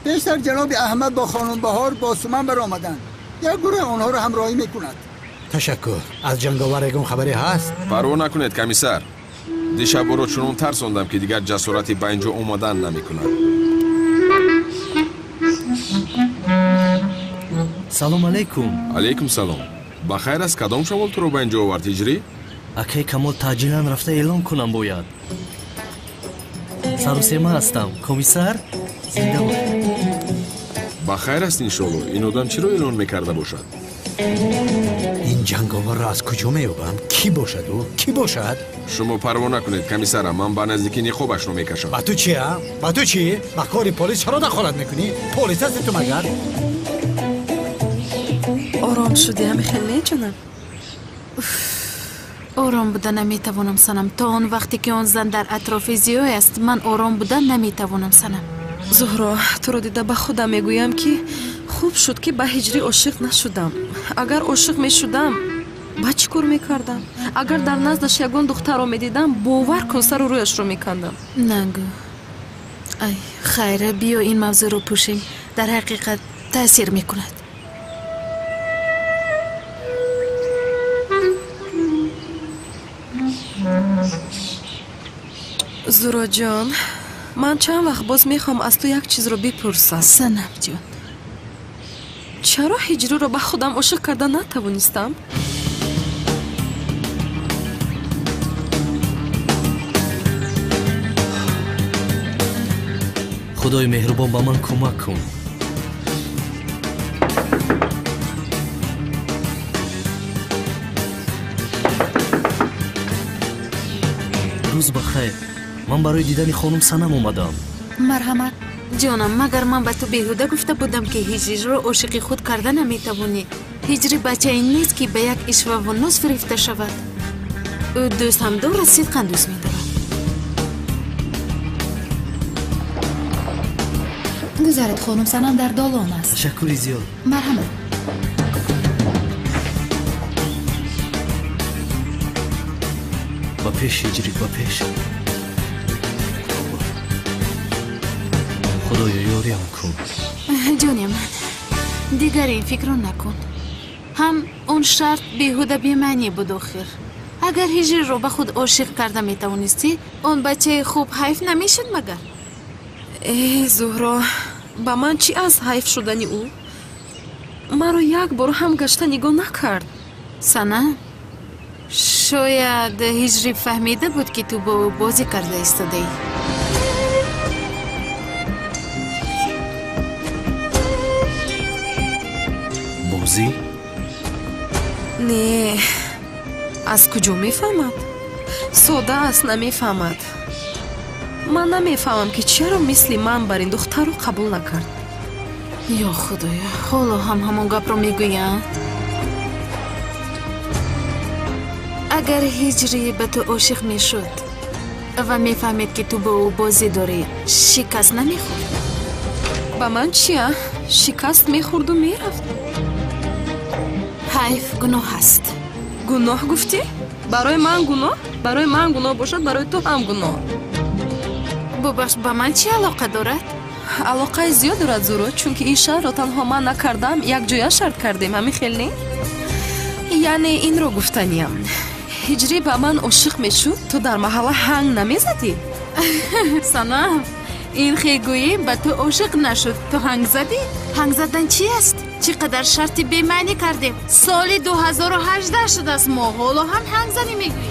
Пештар ҷаноби Аҳмад бо хонум Баҳор бо Суман баромаданд. Як гурӯҳ онҳоро ҳамроҳӣ мекунад. Ташаккур. Аз ҷанговар ягон хабаре ҳаст? Парво накунед, комиссар. Дишаб ӯро чунон тарсондам, ки дигар ҷасорати ба инҷо омадан намекунад. Салом алейкум. Алейкум салом. Ба хайр аст, кадом шамол туро ба инҷо овард, Ҳиҷрӣ? Акай Камол, таъҷилан рафта эълон кунам бояд. Сарусема ҳастам. Комиссар, зинда бош. Ба хайр аст, иншоалло. Ин одам чиро эълон мекарда бошад? Ин ҷанговарро аз куҷо меёбам? Кӣ бошад ӯ? Кӣ бошад? Шумо парво накунед, комиссарам. Ман ба наздикӣ ниқобашро мекашам. Ба ту чи, а? Ба ту чӣ? Ба кори полис чаро дахолат мекунӣ? Полис ҳасти ту магар? Ором шудӣ, ҳами хел не, ҷонам? Ором буда наметавонам, Санам. То он вақте ки он зан дар атрофи Зиёй аст, ман ором буда наметавонам, Санам. Зуҳро, туро дида ба худам мегӯям, ки хуб шуд, ки ба Ҳиҷрӣ ошиқ нашудам. Агар ошиқ мешудам, ба чӣ кор мекардам? Агар дар наздаш ягон духтарро медидам, бовар кун, сару рӯяшро мекандам. Нагӯ. Ай, хайра, биё ин мавзӯъро пӯшем. Дар ҳақиқат таъсир мекунад. Зуроҷон, ман чанд вақт боз мехоҳам аз ту як чизро бипурсам. Санамҷон, чаро Ҳиҷриро ба худам ошиқ карда натавонистам? Худои меҳрубон, ба ман кӯмак кун. Рӯз ба хайр. Ман барои дидани хонум Санам омадам. Марҳамат. Ҷонам, магар ман ба ту беҳуда гуфта будам, ки Ҳиҷриро ошиқи худ карда наметавонӣ? Ҳиҷри бачае нест, ки ба як ишваву ноз фирифта шавад. Ӯ дӯст ҳам дорад, сидқан дӯст медорад. Гузаред, хонум Санам дар долон аст. Ташаккури зиёд. Марҳамат. Ба пеш, Ҳиҷрӣ, ба пеш. Худоё, ёриам кун. Ҷони ман, дигар ин фикрро накун. Ҳам он шарт беҳуда бемаънӣ буд охир. Агар Ҳиҷриро ба худ ошиқ карда метавонистӣ, он бачаи хуб ҳайф намешуд магар? Эй, Зуҳро, ба ман чӣ аз ҳайф шудани ӯ? Маро як бор ҳам гашта нигоҳ накард. Сана, шояд Ҳиҷрӣ фаҳмида буд, ки ту бо ӯ бозӣ карда истодаӣ. Бозӣ? Не, аз куҷо мефаҳмад? Сода аст, намефаҳмад. Ман намефаҳмам, ки чаро мисли ман бар ин духтарро қабул накард. Ё Худоё, ҳоло ҳам ҳамон гапро мегӯянд. Агар Ҳиҷрӣ ба ту ошиқ мешуд ва мефаҳмид, ки ту бо ӯ бозӣ дорӣ, шикаст намехӯрд? Ба ман чия? Шикаст мехӯрду мерафт. Ҳайф, гуноҳ аст. Гуноҳ гуфтӣ? Барои ман гуноҳ? Барои ман гуноҳ бошад, барои ту ҳам гуноҳ. Бубахш, ба ман чӣ алоқа дорад? Алоқаи зиёд дорад, Зуро, чунки ин шартро танҳо ман накардам, якҷоя шарт кардем, ҳамин хел не? Яъне инро гуфтаниям. Ҳиҷрӣ ба ман ошиқ мешуд, ту дар маҳалла ҳанг намезадӣ? Санам, ин хелгӯӣ ба ту ошиқ нашуд, ту ҳанг задӣ? Ҳанг задан чи аст? Чӣ қадар шарти бемаънӣ кардем. Соли 2018 шудааст, мо ҳоло ҳам ҳангзанӣ мегӯем.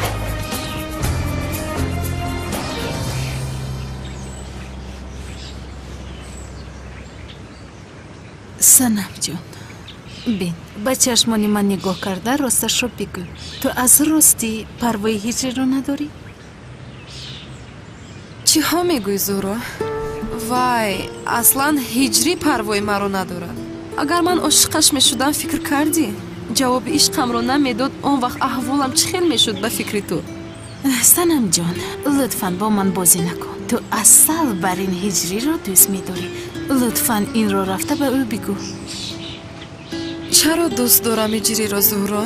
Санамҷон, бин, ба чашмони ман нигоҳ карда росташро бигӯ. Ту аз ростӣ парвои ҳиҷриро надорӣ? Чиҳо мегӯӣ, Зуро? Вай, аслан ҳиҷрӣ парвои маро надорад. Агар ман ошиқаш мешудам, фикр кардӣ? Ҷавоби ишқамро намедод, он вақт аҳволам чӣ хел мешуд ба фикри ту? Санамҷон, лутфан бо ман бозӣ накун. Ту асал бар ин ҳиҷриро дӯст медорӣ. Лутфан инро рафта ба ӯ бигӯ. Чаро дӯст дорам ҳиҷриро, Зуҳро?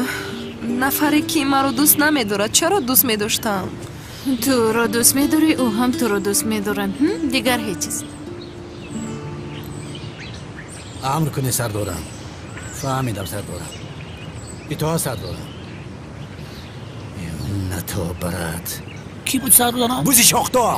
Нафаре ки маро дӯст намедорад, чаро дӯст медоштам? Туро дӯст медорӣ, ӯ ҳам туро дӯст медорад. Дигар ҳеҷ чиз. Амр кунед, сардорам. Фаҳмидам, сардорам. Итоат, сардорам. На то брат. Кӣ буд, сардорам? Бузи шохдор.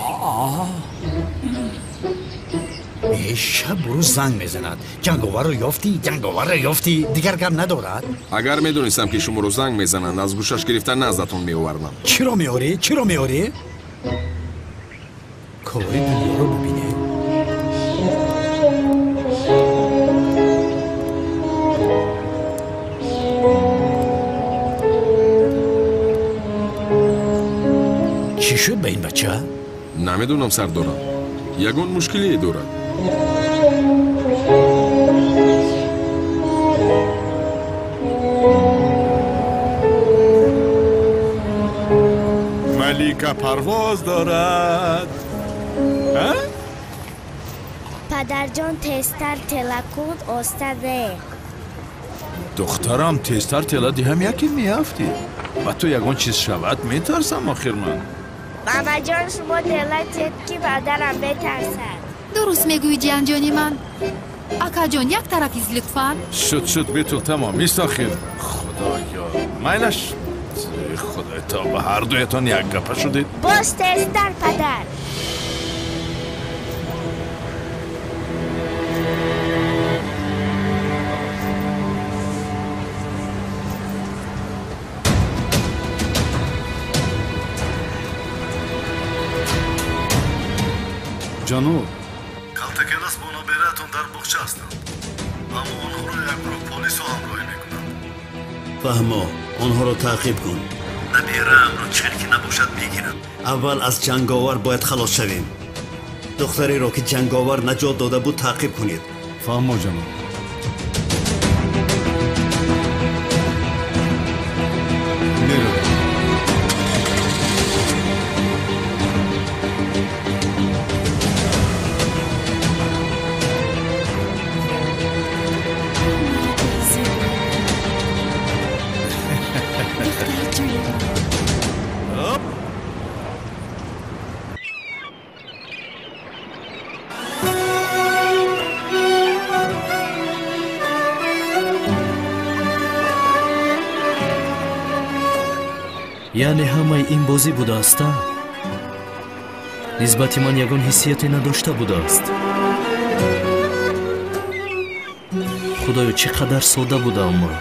Шаб рӯз занг мезанад. Ҷанговарро ёфтӣ, ҷанговарро ёфтӣ, дигар гап надорад. Агар медонистам, ки шуморо занг мезананд, аз гӯшаш гирифта наздатон меовардам. Чиро меорӣ? Чиро меорӣ? Кори дунёро бубине. Чӣ шуд ба ин бача? Намедонам, сардорам. Ягон мушкилие дорад. Малика парвоз дорад. Падарҷон, тезтар тела кун, оста не. Духтарам, тезтар тела диҳам, яке меафтӣ. Ба ту ягон чиз шавад, метарсам охир ман. Мамаҷон, шумо тела тед, ки модарам метарсад. Дуруст мегӯӣ, ҷиянҷони ман. Акаҷон, як тараф из, лутфан. Шуд, шуд, битул, тамом ист охир. Худоё, майлаш. Худои тоба, ҳардуятон як гапа шудед. Боз тезтар, падар. Ҷаноб, калтакелас бо нобираатон дар боғча ҳастанд, аммо онҳоро як гурӯҳ полисҳо ҳамроҳӣ мекунанд. Фаҳмо, онҳоро таъқиб кун. Набираамро чӣ ки набошад мегирам. Аввал аз ҷанговар бояд халос шавем. Духтареро, ки ҷанговар наҷот дода буд, таъқиб кунед. Фаҳмо, ҷаноб. Меравам. Яъне ҳамаи ин бозӣ будааст, а? Нисбати ман ягон ҳиссияте надошта будааст. Худоё, чӣ қадар сода будаам ман.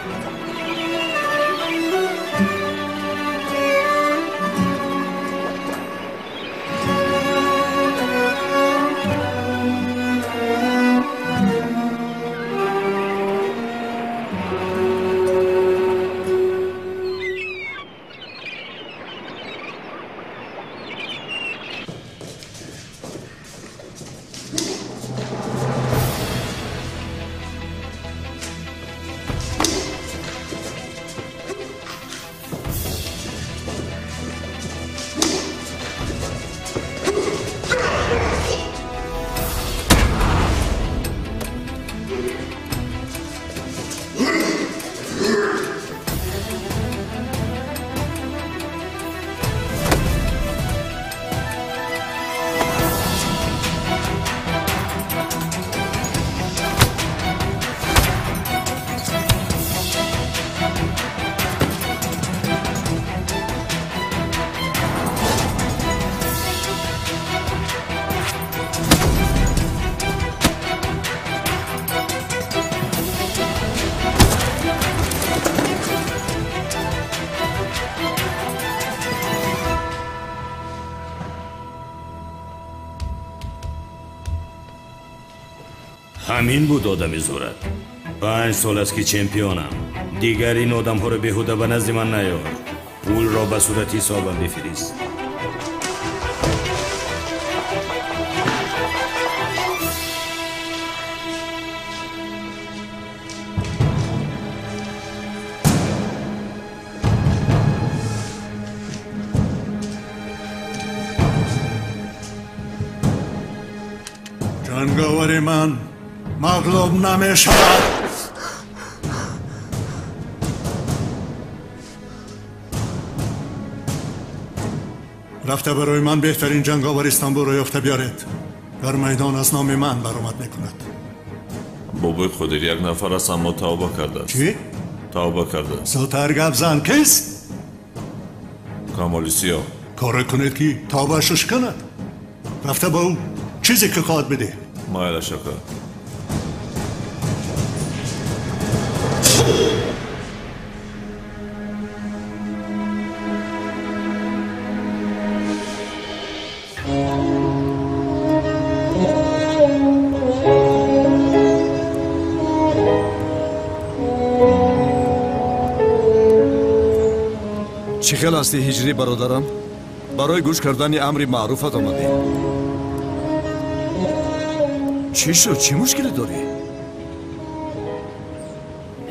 Ҳамин буд одами зурат. 5 сол аст, ки чемпионам. Дигар ин одамҳоро беҳуда ба назди ман наёр. Пулро ба сурати ҳисобам бифирист. Ҷанговари ман мағлуб намешавад. Рафта барои ман беҳтарин ҷанговари Истанбулро ёфта биёред. Дар майдон аз номи ман баромад мекунад. Бобои Қодир як нафар аст, аммо тавба кардааст. Чӣ? Тавба кардааст. Зудтар гап зан, кист? Камоли Сиёҳ. Коре кунед ки тавбаашро шиканад. Рафта ба ӯ чизе ки хоҳад бидеҳ. Майлаш ака. Чӣ хел ҳастӣ, Ҳиҷрӣ бародарам? Барои гӯш кардани амри маъруфат омадем. Чӣ шуд? Чӣ мушкиле дорӣ?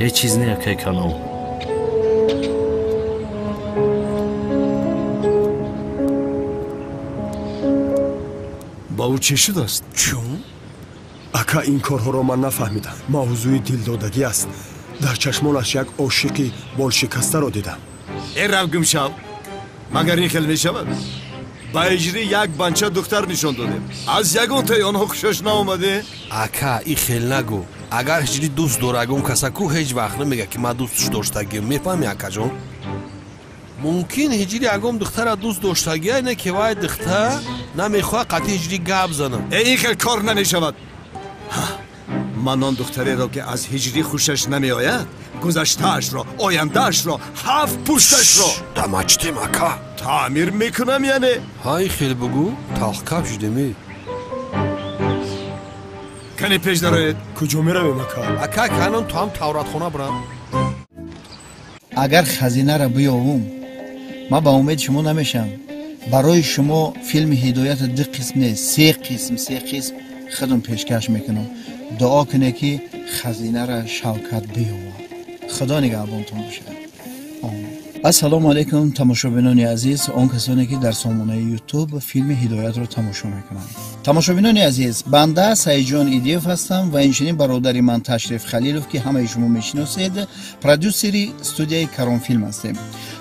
Ҳеҷ чиз не, акай Канон. Ба ӯ чӣ шудааст? Чун? Ака, ин корҳоро ман нафаҳмидам. Мавзӯи дилдодагӣ аст. Дар чашмонаш як ошиқи болшикастаро дидам. Э, рав гумшав! Магар ин хел мешавад? Ба Ҳиҷрӣ як банча духтар нишон додем. Аз ягонтаи онҳо хушаш наомаде? Ака, ин хел нагӯ. Агар Ҳиҷрӣ дӯст дора ягон каса ку, ҳеҷ вақт намега ки ман дӯстш доштагиам. Мефаҳмӣ, акаҷон? Мумкин Ҳиҷрӣ ягон духтара дӯст доштагия, не ки вай духтар намехоҳад қатъи Ҳиҷрӣ гап занад. Э, ин хел кор намешавад. Ман он духтареро ки аз Ҳиҷрӣ хушаш намеояд, гузаштаашро, ояндаашро, ҳафт пушташро дамачтем, ака. Таъмир мекунам, яъне. Ҳай, хел бугӯ, талхкап шудемӣ. Кане пеш дароед. Куҷо меравем, ака? Ака, канон ту ҳам тавратхона бирам. Агар хазинаро биёвум, ман ба умеди шумо намешавам. Барои шумо филми Ҳидоята ду қисм не, се қисм, се қисм худам пешкаш мекунам. Дуо куне ки хазинаро Шавкат биёвад. Худо нигаҳбонтон бошад. Ассалому алайкум, тамошобинони азиз, он касоне ки дар сомонаи Ютуб филми Ҳидоятро тамошо мекунанд. Тамошобинони азиз, банда Саидҷон Идиев ҳастам ва инчунин бародари ман Ташриф Халилов, ки ҳамаи шумо мешиносед, продюсери студияи Каронфилм ҳастем.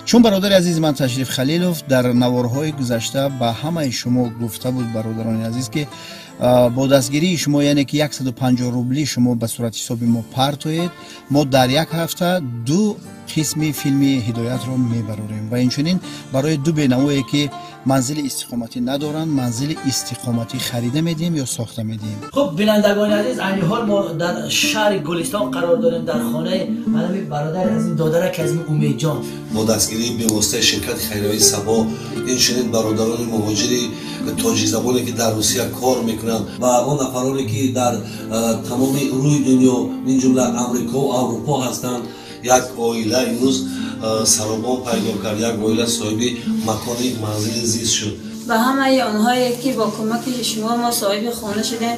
Чун бародари азизи ман Ташриф Халилов дар наворҳои гузашта ба ҳамаи шумо гуфта буд, бародарони азиз, ки бо дастгирии шумо, яъне ки 150 рубли шумо ба сурати ҳисоби мо партоед, мо дар як ҳафта ду қисми филми Ҳидоятро мебарорем ва инчунин барои ду бенавое ки манзили истиқоматӣ надоранд, манзили истиқоматӣ харида медиҳем ё сохта медиҳем. Хуб, бинандагони азиз, айни ҳол мо дар шаҳри Гулистон қарор дорем, дар хонаи манами бародари азиз, додараки азиз Умедҷон. Бо дастгирии бевоситаи ширкати хайриявии Сабо, инчунин бародарони муҳоҷири тоҷикзабоне ки дар Русия кор мекунанд ва он нафароне ки дар тамоми рӯи дунё, мин ҷумла Амрико ва Аврупо ҳастанд, як оила имрӯз саробон пайдо кард, як оила соҳиби макони манзили зист шуд. Ба ҳамаи онҳое ки бо кӯмаки шумо мо соҳиби хона шудем,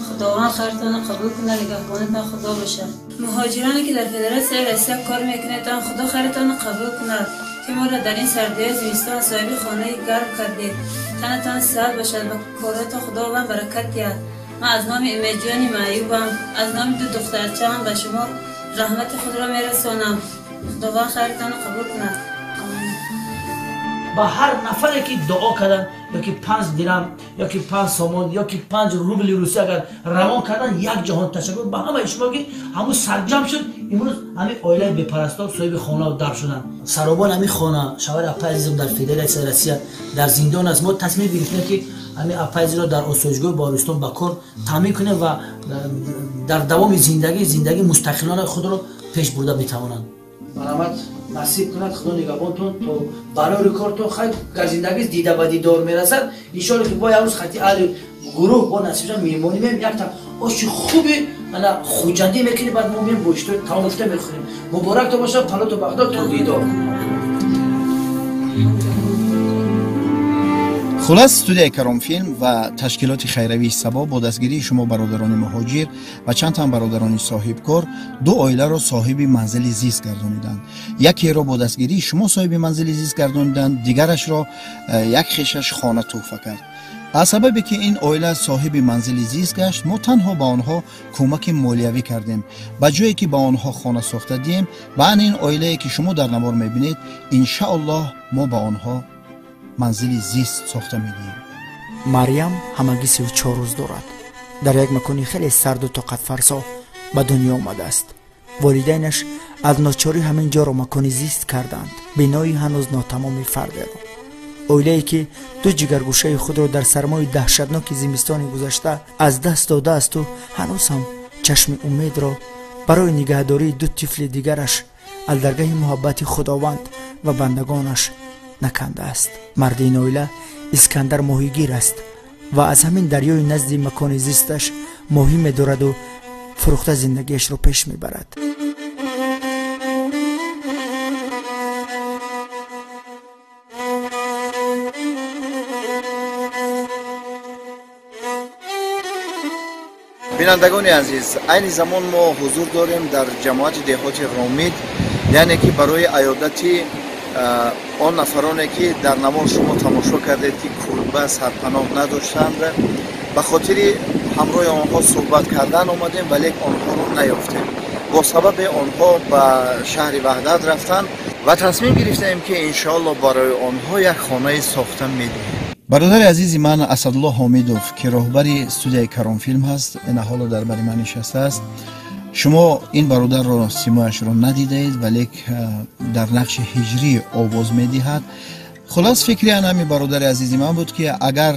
Худованд хайртонро қабул кунад, нигаҳбонатон Худо бошад. Муҳоҷироне ки дар Федератсияи Россия кор мекунед, Худо хайртонро қабул кунад, ки моро дар ин сардиҳои зимистон соҳиби хонаи гарм кардед. Танатон сиҳат бошад, ба коротон Худованд баракат диҳад. Ман аз номи Умедҷони маъюбам, аз номи ду духтарчаам ба шумо раҳмати худро мерасонам. Худованд хайртонро қабул кунад. Ба ҳар нафаре ки дуо карданд, ё ки 5 дирам, ё ки 5 сомон, ё ки 5 рубли русӣ агар равон карданд, як ҷаҳон ташаккур ба ҳамаи шумо ки ҳамун сарҷам шуд. Имрӯз ҳамин оилаи бепарастор соҳиби хонаву дар шуданд. Саробон ҳамин хона, шавҳари апаи азизам дар Федератсияи Россия дар зиндон аст. Мо тасмим гирифтем ки ҳамин апаи азизро дар осоишгоҳи Баҳористон ба кор таъмин кунем ва дар давоми зиндагӣ мустақилона худро пеш бурда метавонанд. Марҳамат насиб кунад, Худо нигаҳбонтон, то барои кортон хайр гар зиндагӣ дида ба дидор мерасад. Иншоалло ки бо як рӯз хати аҳли гурӯҳ бо насибҷон меҳмонӣ меем, якта оши хуби ана хуҷандӣ мекунем, баъд мо меем бо таом гуфта мехӯрем. Муборак то бошад, палоту Бағдод то дидор. Хулас, студияи Каронфилм ва ташкилоти хайравии Сабо бо дастгирии шумо бародарони муҳоҷир ва чанд тан бародарони соҳибкор ду оиларо соҳиби манзили зист гардониданд. Якеро бо дастгирии шумо соҳиби манзили зист гардониданд, дигарашро як хешаш хона тӯҳфа кард. Аз сабабе ки ин оила соҳиби манзили зист гашт, мо танҳо ба онҳо кӯмаки молиявӣ кардем. Ба ҷое ки ба онҳо хона сохта диҳем, ба ан ин оилае ки шумо дар навор мебинед, иншааллоҳ мо ба онҳо манзили зист сохта медиҳем. Марьям ҳамагӣ 34 рӯз дорад. Дар як макони хеле сарду тоқатфарсо ба дунё омадааст. Волидайнаш аз ночорӣ ҳамин ҷоро макони зист карданд, бинои ҳанӯз нотамоми фардеро. Оилае ки ду ҷигаргӯшаи худро дар сармои даҳшатноки зимистони гузашта аз даст додаасту ҳанӯз ҳам чашми умедро барои нигаҳдории ду тифли дигараш аз даргаҳи муҳаббати Худованд ва бандагонаш накандааст. Марди ин оила Искандар моҳигир аст ва аз ҳамин дарёи назди макони зисташ моҳӣ медораду фурӯхта зиндагиашро пеш мебарад. Бинандагони азиз, айни замон мо ҳузур дорем дар ҷамоати деҳоти Ромид, яъне ки барои аёдати он нафароне ки дар навор шумо тамошо кардед, ки кӯрба сарпаноҳ надоштанд, ба хотири ҳамроҳи онҳо суҳбат кардан омадем, вале онҳоро наёфтем. Бо сабаби онҳо ба шаҳри Ваҳдат рафтанд ва тасмим гирифтаем, ки иншоалло барои онҳо як хонаи сохта медиҳем. Бародари азизи ман Асадулло Ҳомидов, ки роҳбари студияи Каронфилм ҳаст, ина ҳоло дар бари ман нишастааст. Шумо ин бародарро симояшро надидаед, валек дар нақши ҳиҷрӣ овоз медиҳад. Хулос, фикри ан ҳамин бародари азизи ман буд, ки агар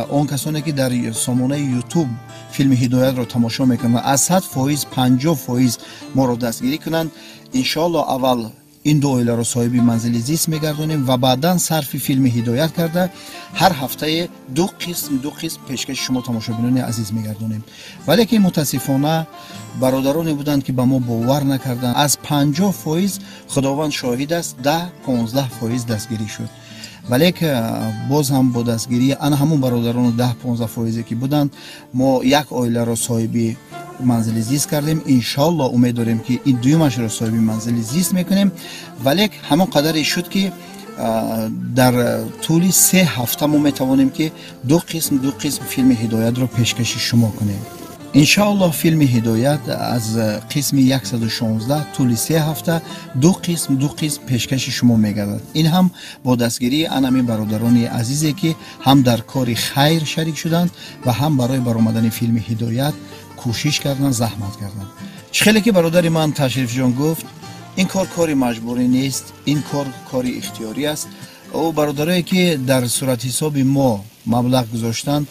он касоне ки дар сомонаи Ютуб филми Ҳидоятро тамошо мекунанд, аз 100% 50% моро дастгирӣ кунанд, иншоалло аввал ин ду оиларо соҳиби манзили зист мегардонем ва баъдан сарфи филми Ҳидоят карда ҳар ҳафтае ду қисм ду қисм пешкаши шумо тамошобинони азиз мегардонем. Валекин мутаассифона бародароне буданд, ки ба мо бовар накарданд. Аз 50%, Худованд шоҳид аст, 10-15% дастгирӣ шуд. Валек боз ҳам бо дастгирии ана ҳамон бародарону 10-15%-е ки буданд, мо як оиларо соҳиби манзили зист кардем. Иншоалло умед дорем, ки ин дуюмашро соҳиби манзили зист мекунем. Валек ҳамон қадаре шуд, ки дар тӯли 3 ҳафта мо метавонем, ки ду қисм ду қисм филми Ҳидоятро пешкаши шумо кунем. Иншоалло филми Ҳидоят аз қисми 116 тӯли 3 ҳафта ду қисм ду қисм пешкаши шумо мегардад. Ин ҳам бо дастгирии анами бародарони азизе, ки ҳам дар кори хайр шарик шуданд ва ҳам барои баромадани филми Ҳидоят кӯшиш карданд, заҳмат карданд. Чӣ хеле ки бародари ман Ташрифҷон гуфт, ин кор кори маҷбурӣ нест, ин кор кори ихтиёрӣ аст. Ӯ бародарое ки дар суратҳисоби мо маблағ гузоштанд,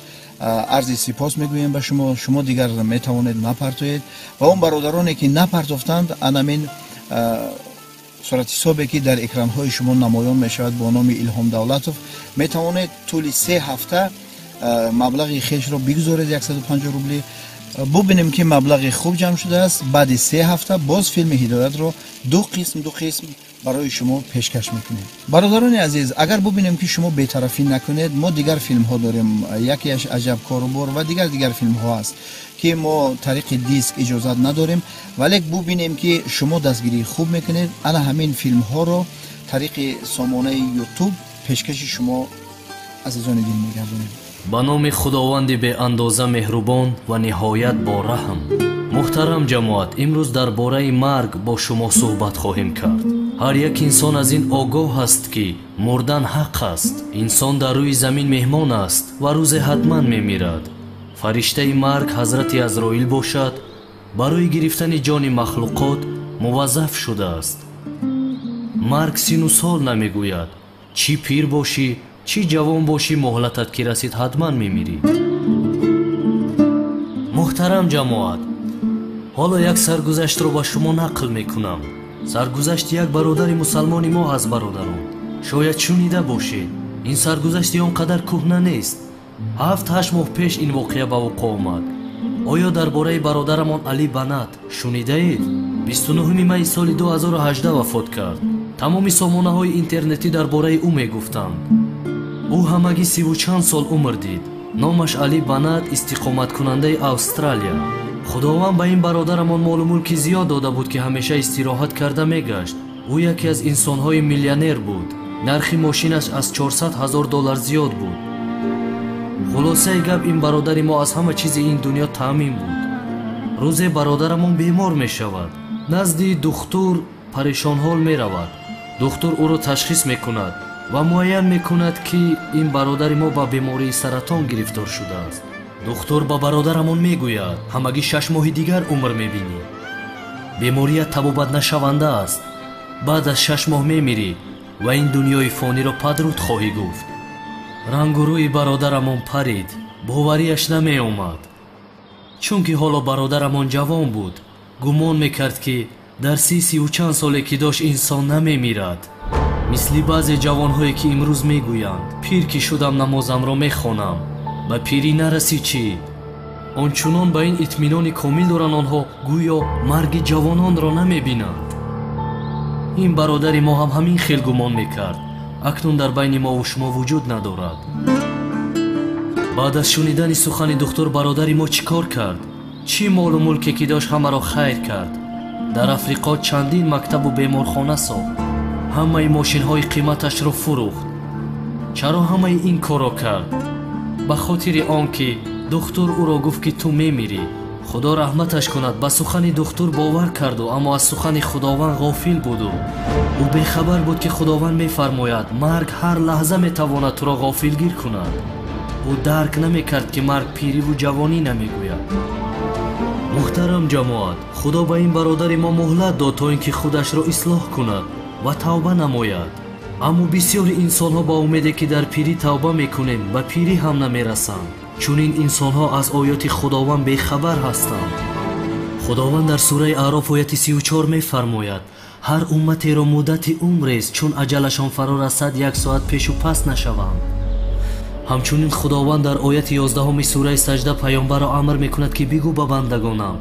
арзи сипос мегӯем ба шумо. Шумо дигар метавонед напартоед ва он бародароне ки напартофтанд, анамин суратҳисобе ки дар экранҳои шумо намоён мешавад бо номи Илҳом Давлатов, метавонед тӯли 3 ҳафта маблағи хешро бигузоред, 150 рубли. Бубинем, ки маблағи хуб ҷамъ шудааст. Баъди 3 ҳафта боз филми Ҳидоятро ду қисм ду қисм барои шумо пешкаш мекунем. Бародарони азиз, агар бубинем, ки шумо бетарафӣ накунед, мо дигар филмҳо дорем, якеаш Аҷаб корубор ва дигар дигар филмҳо аст, ки мо тариқи диск иҷозат надорем, вале бубинем, ки шумо дастгирии хуб мекунед, ана ҳамин филмҳоро тариқи сомонаи Ютуб пешкаши шумо азизони дил мегардонем. Ба номи Худованди беандоза меҳрубон ва ниҳоят бораҳм. Муҳтарам ҷамоат, имрӯз дар бораи марг бо шумо суҳбат хоҳем кард. Ҳар як инсон аз ин огоҳ аст, ки мурдан ҳақ аст. Инсон дар рӯи замин меҳмон аст ва рӯзе ҳатман мемирад. Фариштаи марг ҳазрати Азроил бошад, барои гирифтани ҷони махлуқот муваззаф шудааст. Марг сину сол намегӯяд. Чӣ пир бошӣ, чӣ ҷавон бошӣ, муҳлатат ки расид, ҳатман мемирӣ. Муҳтарам ҷамоат, ҳоло як саргузаштро ба шумо нақл мекунам. Саргузашти як бародари мусалмони мо аз бародарон. Шояд шунида бошед, ин саргузашти он қадар кӯҳна нест. 7-8 моҳ пеш ин воқеа ба вуқӯъ омад. Оё дар бораи бародарамон Али Банат шунидаед? 29 майи соли 2018 вафот кард. Тамоми сомонаҳои интернетӣ дар бораи ӯ мегуфтанд. Ӯ ҳамагӣ 30 чанд сол умр дид. Номаш Али Банат, истиқоматкунандаи Австралия. Худованд ба ин бародарамон молу мулки зиёд дода буд, ки ҳамеша истироҳат карда мегашт. Ӯ яке аз инсонҳои миллионер буд. Нархи мошинаш аз 400 000 доллар зиёд буд. Хулосаи гап, ин бародари мо аз ҳама чизи ин дунё таъмин буд. Рӯзе бародарамон бемор мешавад. Назди духтур парешонҳол меравад. Духтур ӯро ташхис мекунад ва муайян мекунад, ки ин бародари мо ба бемории саратон гирифтор шудааст. Духтур ба бародарамон мегӯяд, ҳамагӣ 6 моҳи дигар умр мебинӣ. Беморият табобат нашаванда аст. Баъд аз 6 моҳ мемирӣ ва ин дунёи фониро падруд хоҳӣ гуфт. Рангу рӯи бародарамон парид, боварияш намеомад. Чунки ҳоло бародарамон ҷавон буд, гумон мекард, ки дар 30 чанд соле ки дошт инсон намемирад. Мисли баъзе ҷавонҳое ки имрӯз мегӯянд, пир ки шудам намозамро мехонам. Ба пирӣ нарасӣ чӣ? Ончунон ба ин итминони комил доранд онҳо, гӯё марги ҷавононро намебинанд. Ин бародари мо ҳам ҳамин хел гумон мекард. Акнун дар байни мову шумо вуҷуд надорад. Баъд аз шунидани сухани духтур бародари мо чӣ кор кард? Чӣ молу мулке ки дошт ҳамаро хайр кард. Дар Африқо чандин мактабу беморхона сохт. Ҳамаи мошинҳои қиматашро фурӯхт. Чаро ҳамаи ин корро кард? Ба хотири он ки духтур ӯро гуфт, ки ту мемирӣ. Худо раҳматаш кунад, ба сухани духтур бовар карду, аммо аз сухани Худованд ғофил буду. Ӯ бехабар буд, ки Худованд мефармояд, марг ҳар лаҳза метавонад туро ғофилгир кунад. Ӯ дарк намекард, ки марг пириву ҷавонӣ намегӯяд. Муҳтарам ҷамоат, Худо ба ин бародари мо муҳлат дод, то ин ки худашро ислоҳ кунад ва тавба намояд. Аммо бисёри инсонҳо ба умеде, ки дар пирӣ тавба мекунем, ба пирӣ ҳам намерасанд. Чунин инсонҳо аз оёти Худованд бехабар ҳастанд. Худованд дар сураи Аъроф ояти 34 мефармояд, ҳар умматеро муддати умрест, чун аҷалашон фаро расад, 1 соат пешу пас нашаванд. Ҳамчунин Худованд дар ояти 11 сураи Саҷда паёмбарро амр мекунад, ки бигӯ ба бандагонам,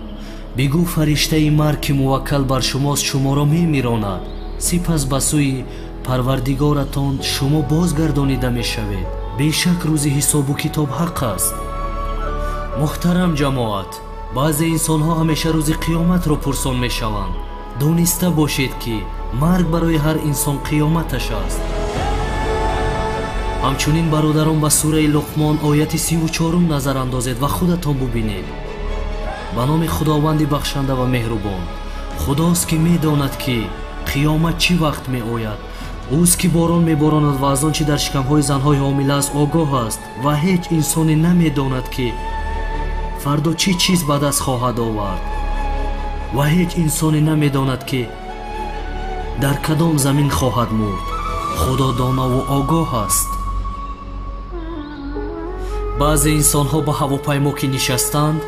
бигӯ фариштаи марг, ки муваккал бар шумост, шуморо мемиронад. Сипас ба сӯи Парвардигоратон шумо бозгардонида мешавед. Бешак рӯзи ҳисобу китоб ҳақ аст. Муҳтарам ҷамоат, баъзе инсонҳо ҳамеша рӯзи қиёматро пурсон мешаванд. Дониста бошед, ки марг барои ҳар инсон қиёматаш аст. Ҳамчунин бародарон, ба сураи Луқмон ояти 34 назар андозед ва худатон бубинед. Ба номи Худованди бахшанда ва меҳрубон. Худост, ки медонад, ки қиёмат чӣ вақт меояд. Ӯст, ки борон меборонад ва аз он чӣ дар шикамҳои занҳои ҳомила аст огоҳ аст ва ҳеҷ инсоне намедонад, ки фардо чӣ чиз ба даст хоҳад овард ва ҳеҷ инсоне намедонад, ки дар кадом замин хоҳад мурд. Худо донову огоҳ аст. Баъзе инсонҳо ба ҳавопаймо ки нишастанд,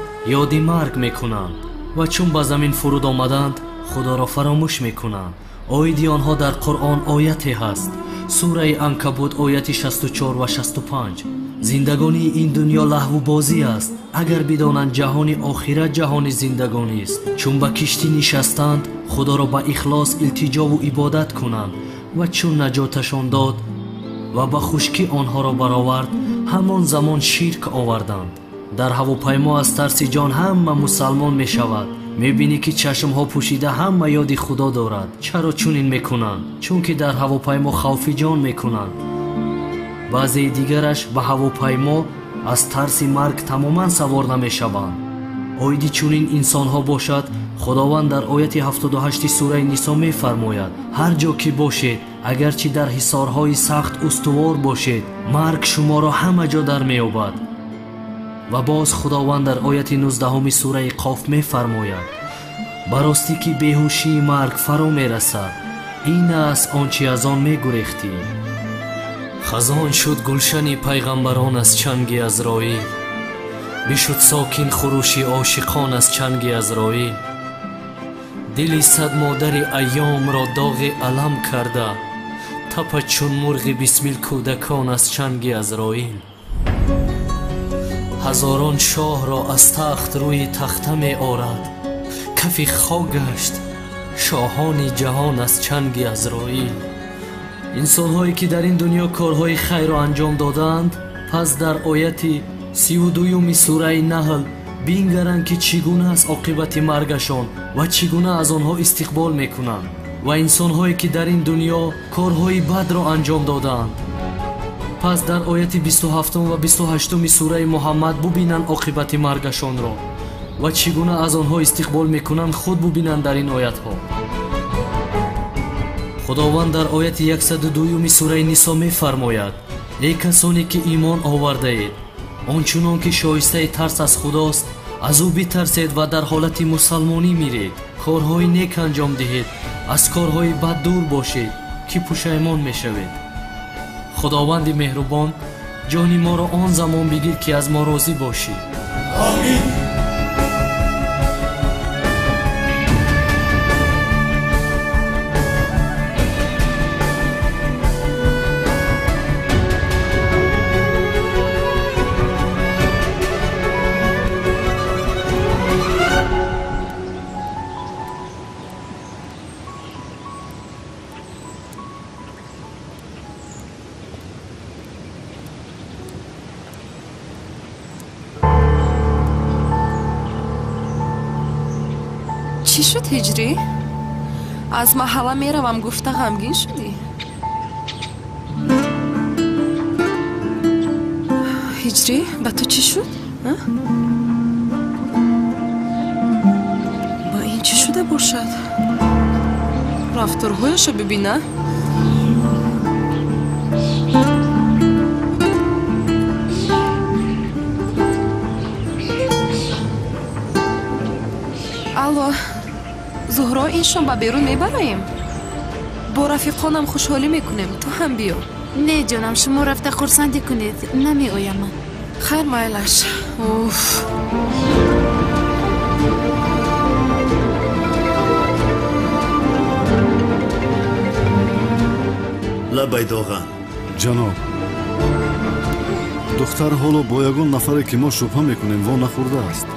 ёди марг мекунанд ва чун ба замин фуруд омаданд, Худоро фаромӯш мекунанд. Оиди онҳо дар Қуръон ояте ҳаст. Сураи Анкабут ояти 64 ва 65. Зиндагонии ин дунё лаҳву бозӣ аст. Агар бидонанд ҷаҳони охират ҷаҳони зиндагонист. Чун ба киштӣ нишастанд, Худоро ба ихлос илтиҷову ибодат кунанд ва чун наҷоташон дод ва ба хушкӣ онҳоро баровард, ҳамон замон ширк оварданд. Дар ҳавопаймо аз тарси ҷон ҳама мусалмон мешавад. Мебинӣ, ки чашмҳо пӯшида ҳама ёди Худо дорад. Чаро чунин мекунанд? Чунки дар ҳавопаймо хавфи ҷон мекунанд. Баъзеи дигараш ба ҳавопаймо аз тарси марг тамоман савор намешаванд. Оиди чунин инсонҳо бошад, Худованд дар ояти 78 сураи Нисо мефармояд, ҳар ҷо ки бошед, агарчи дар ҳисорҳои сахт устувор бошед, марг шуморо ҳама ҷо дар меёбад. Ва боз Худованд дар ояти 19 сураи Қоф мефармояд, ба ростӣ ки беҳушии марг фаро мерасад, ин аст он чи аз он мегурехтӣ. Хазон шуд гулшани пайғамбарон аз чанги Азроил, бишуд сокин хурӯши ошиқон аз чанги Азроил. Дили сад модари айёмро доғи алам карда, тапа чун мурғи бисмил кӯдакон аз чанги Азроил. Ҳазорон шоҳро аз тахт рӯи тахта меорад, кафи хок гашт шоҳони ҷаҳон аз чанги Азроил. Инсонҳое ки дар ин дунё корҳои хайрро анҷом додаанд, пас дар ояти 32 сураи Наҳл бингаранд, ки чӣ гуна аст оқибати маргашон ва чӣ гуна аз онҳо истиқбол мекунанд. Ва инсонҳое ки дар ин дунё корҳои бадро анҷом додаанд, пас дар ояти 27 ва 28 сураи Муҳаммад бубинанд оқибати маргашонро ва чӣ гуна аз онҳо истиқбол мекунанд, худ бубинанд дар ин оятҳо. Худованд дар ояти 102 сураи Нисо мефармояд, эй касоне ки имон овардаед, Он чунон ки шоистаи тарс аз Худост, аз ӯ битарсед ва дар ҳолати мусалмонӣ миред. Корҳои нек анҷом диҳед, аз корҳои бад дур бошед, ки пушаймон мешавед. Худованди меҳрубон, ҷони моро он замон бигир, ки аз мо розӣ бошӣ. Омин. Чӣ шуд, Ҳиҷрӣ? Аз маҳалла меравам гуфта ғамгин шудӣ? Ҳиҷрӣ, ба ту чӣ шуд? Ба ин чӣ шуда бошад? Рафторҳояшо бибина. Алло, Зуҳро, ин шом ба берун мебароем? Бо рафиқонам хушҳолӣ мекунем, ту ҳам биё. Не, ҷонам, шумо рафта хурсандӣ кунед, намеоям ман. Хайр, майлаш. Уф. Лабай Доған. Ҷаноб, духтар ҳоло бо ягон нафаре, ки мо шубҳа мекунем, во нахӯрдааст.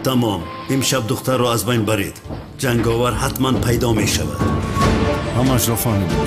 Тамом, имшаб духтарро аз байн баред. Ҷанговар ҳатман пайдо мешавад. Ҳамаашро фаҳмидем.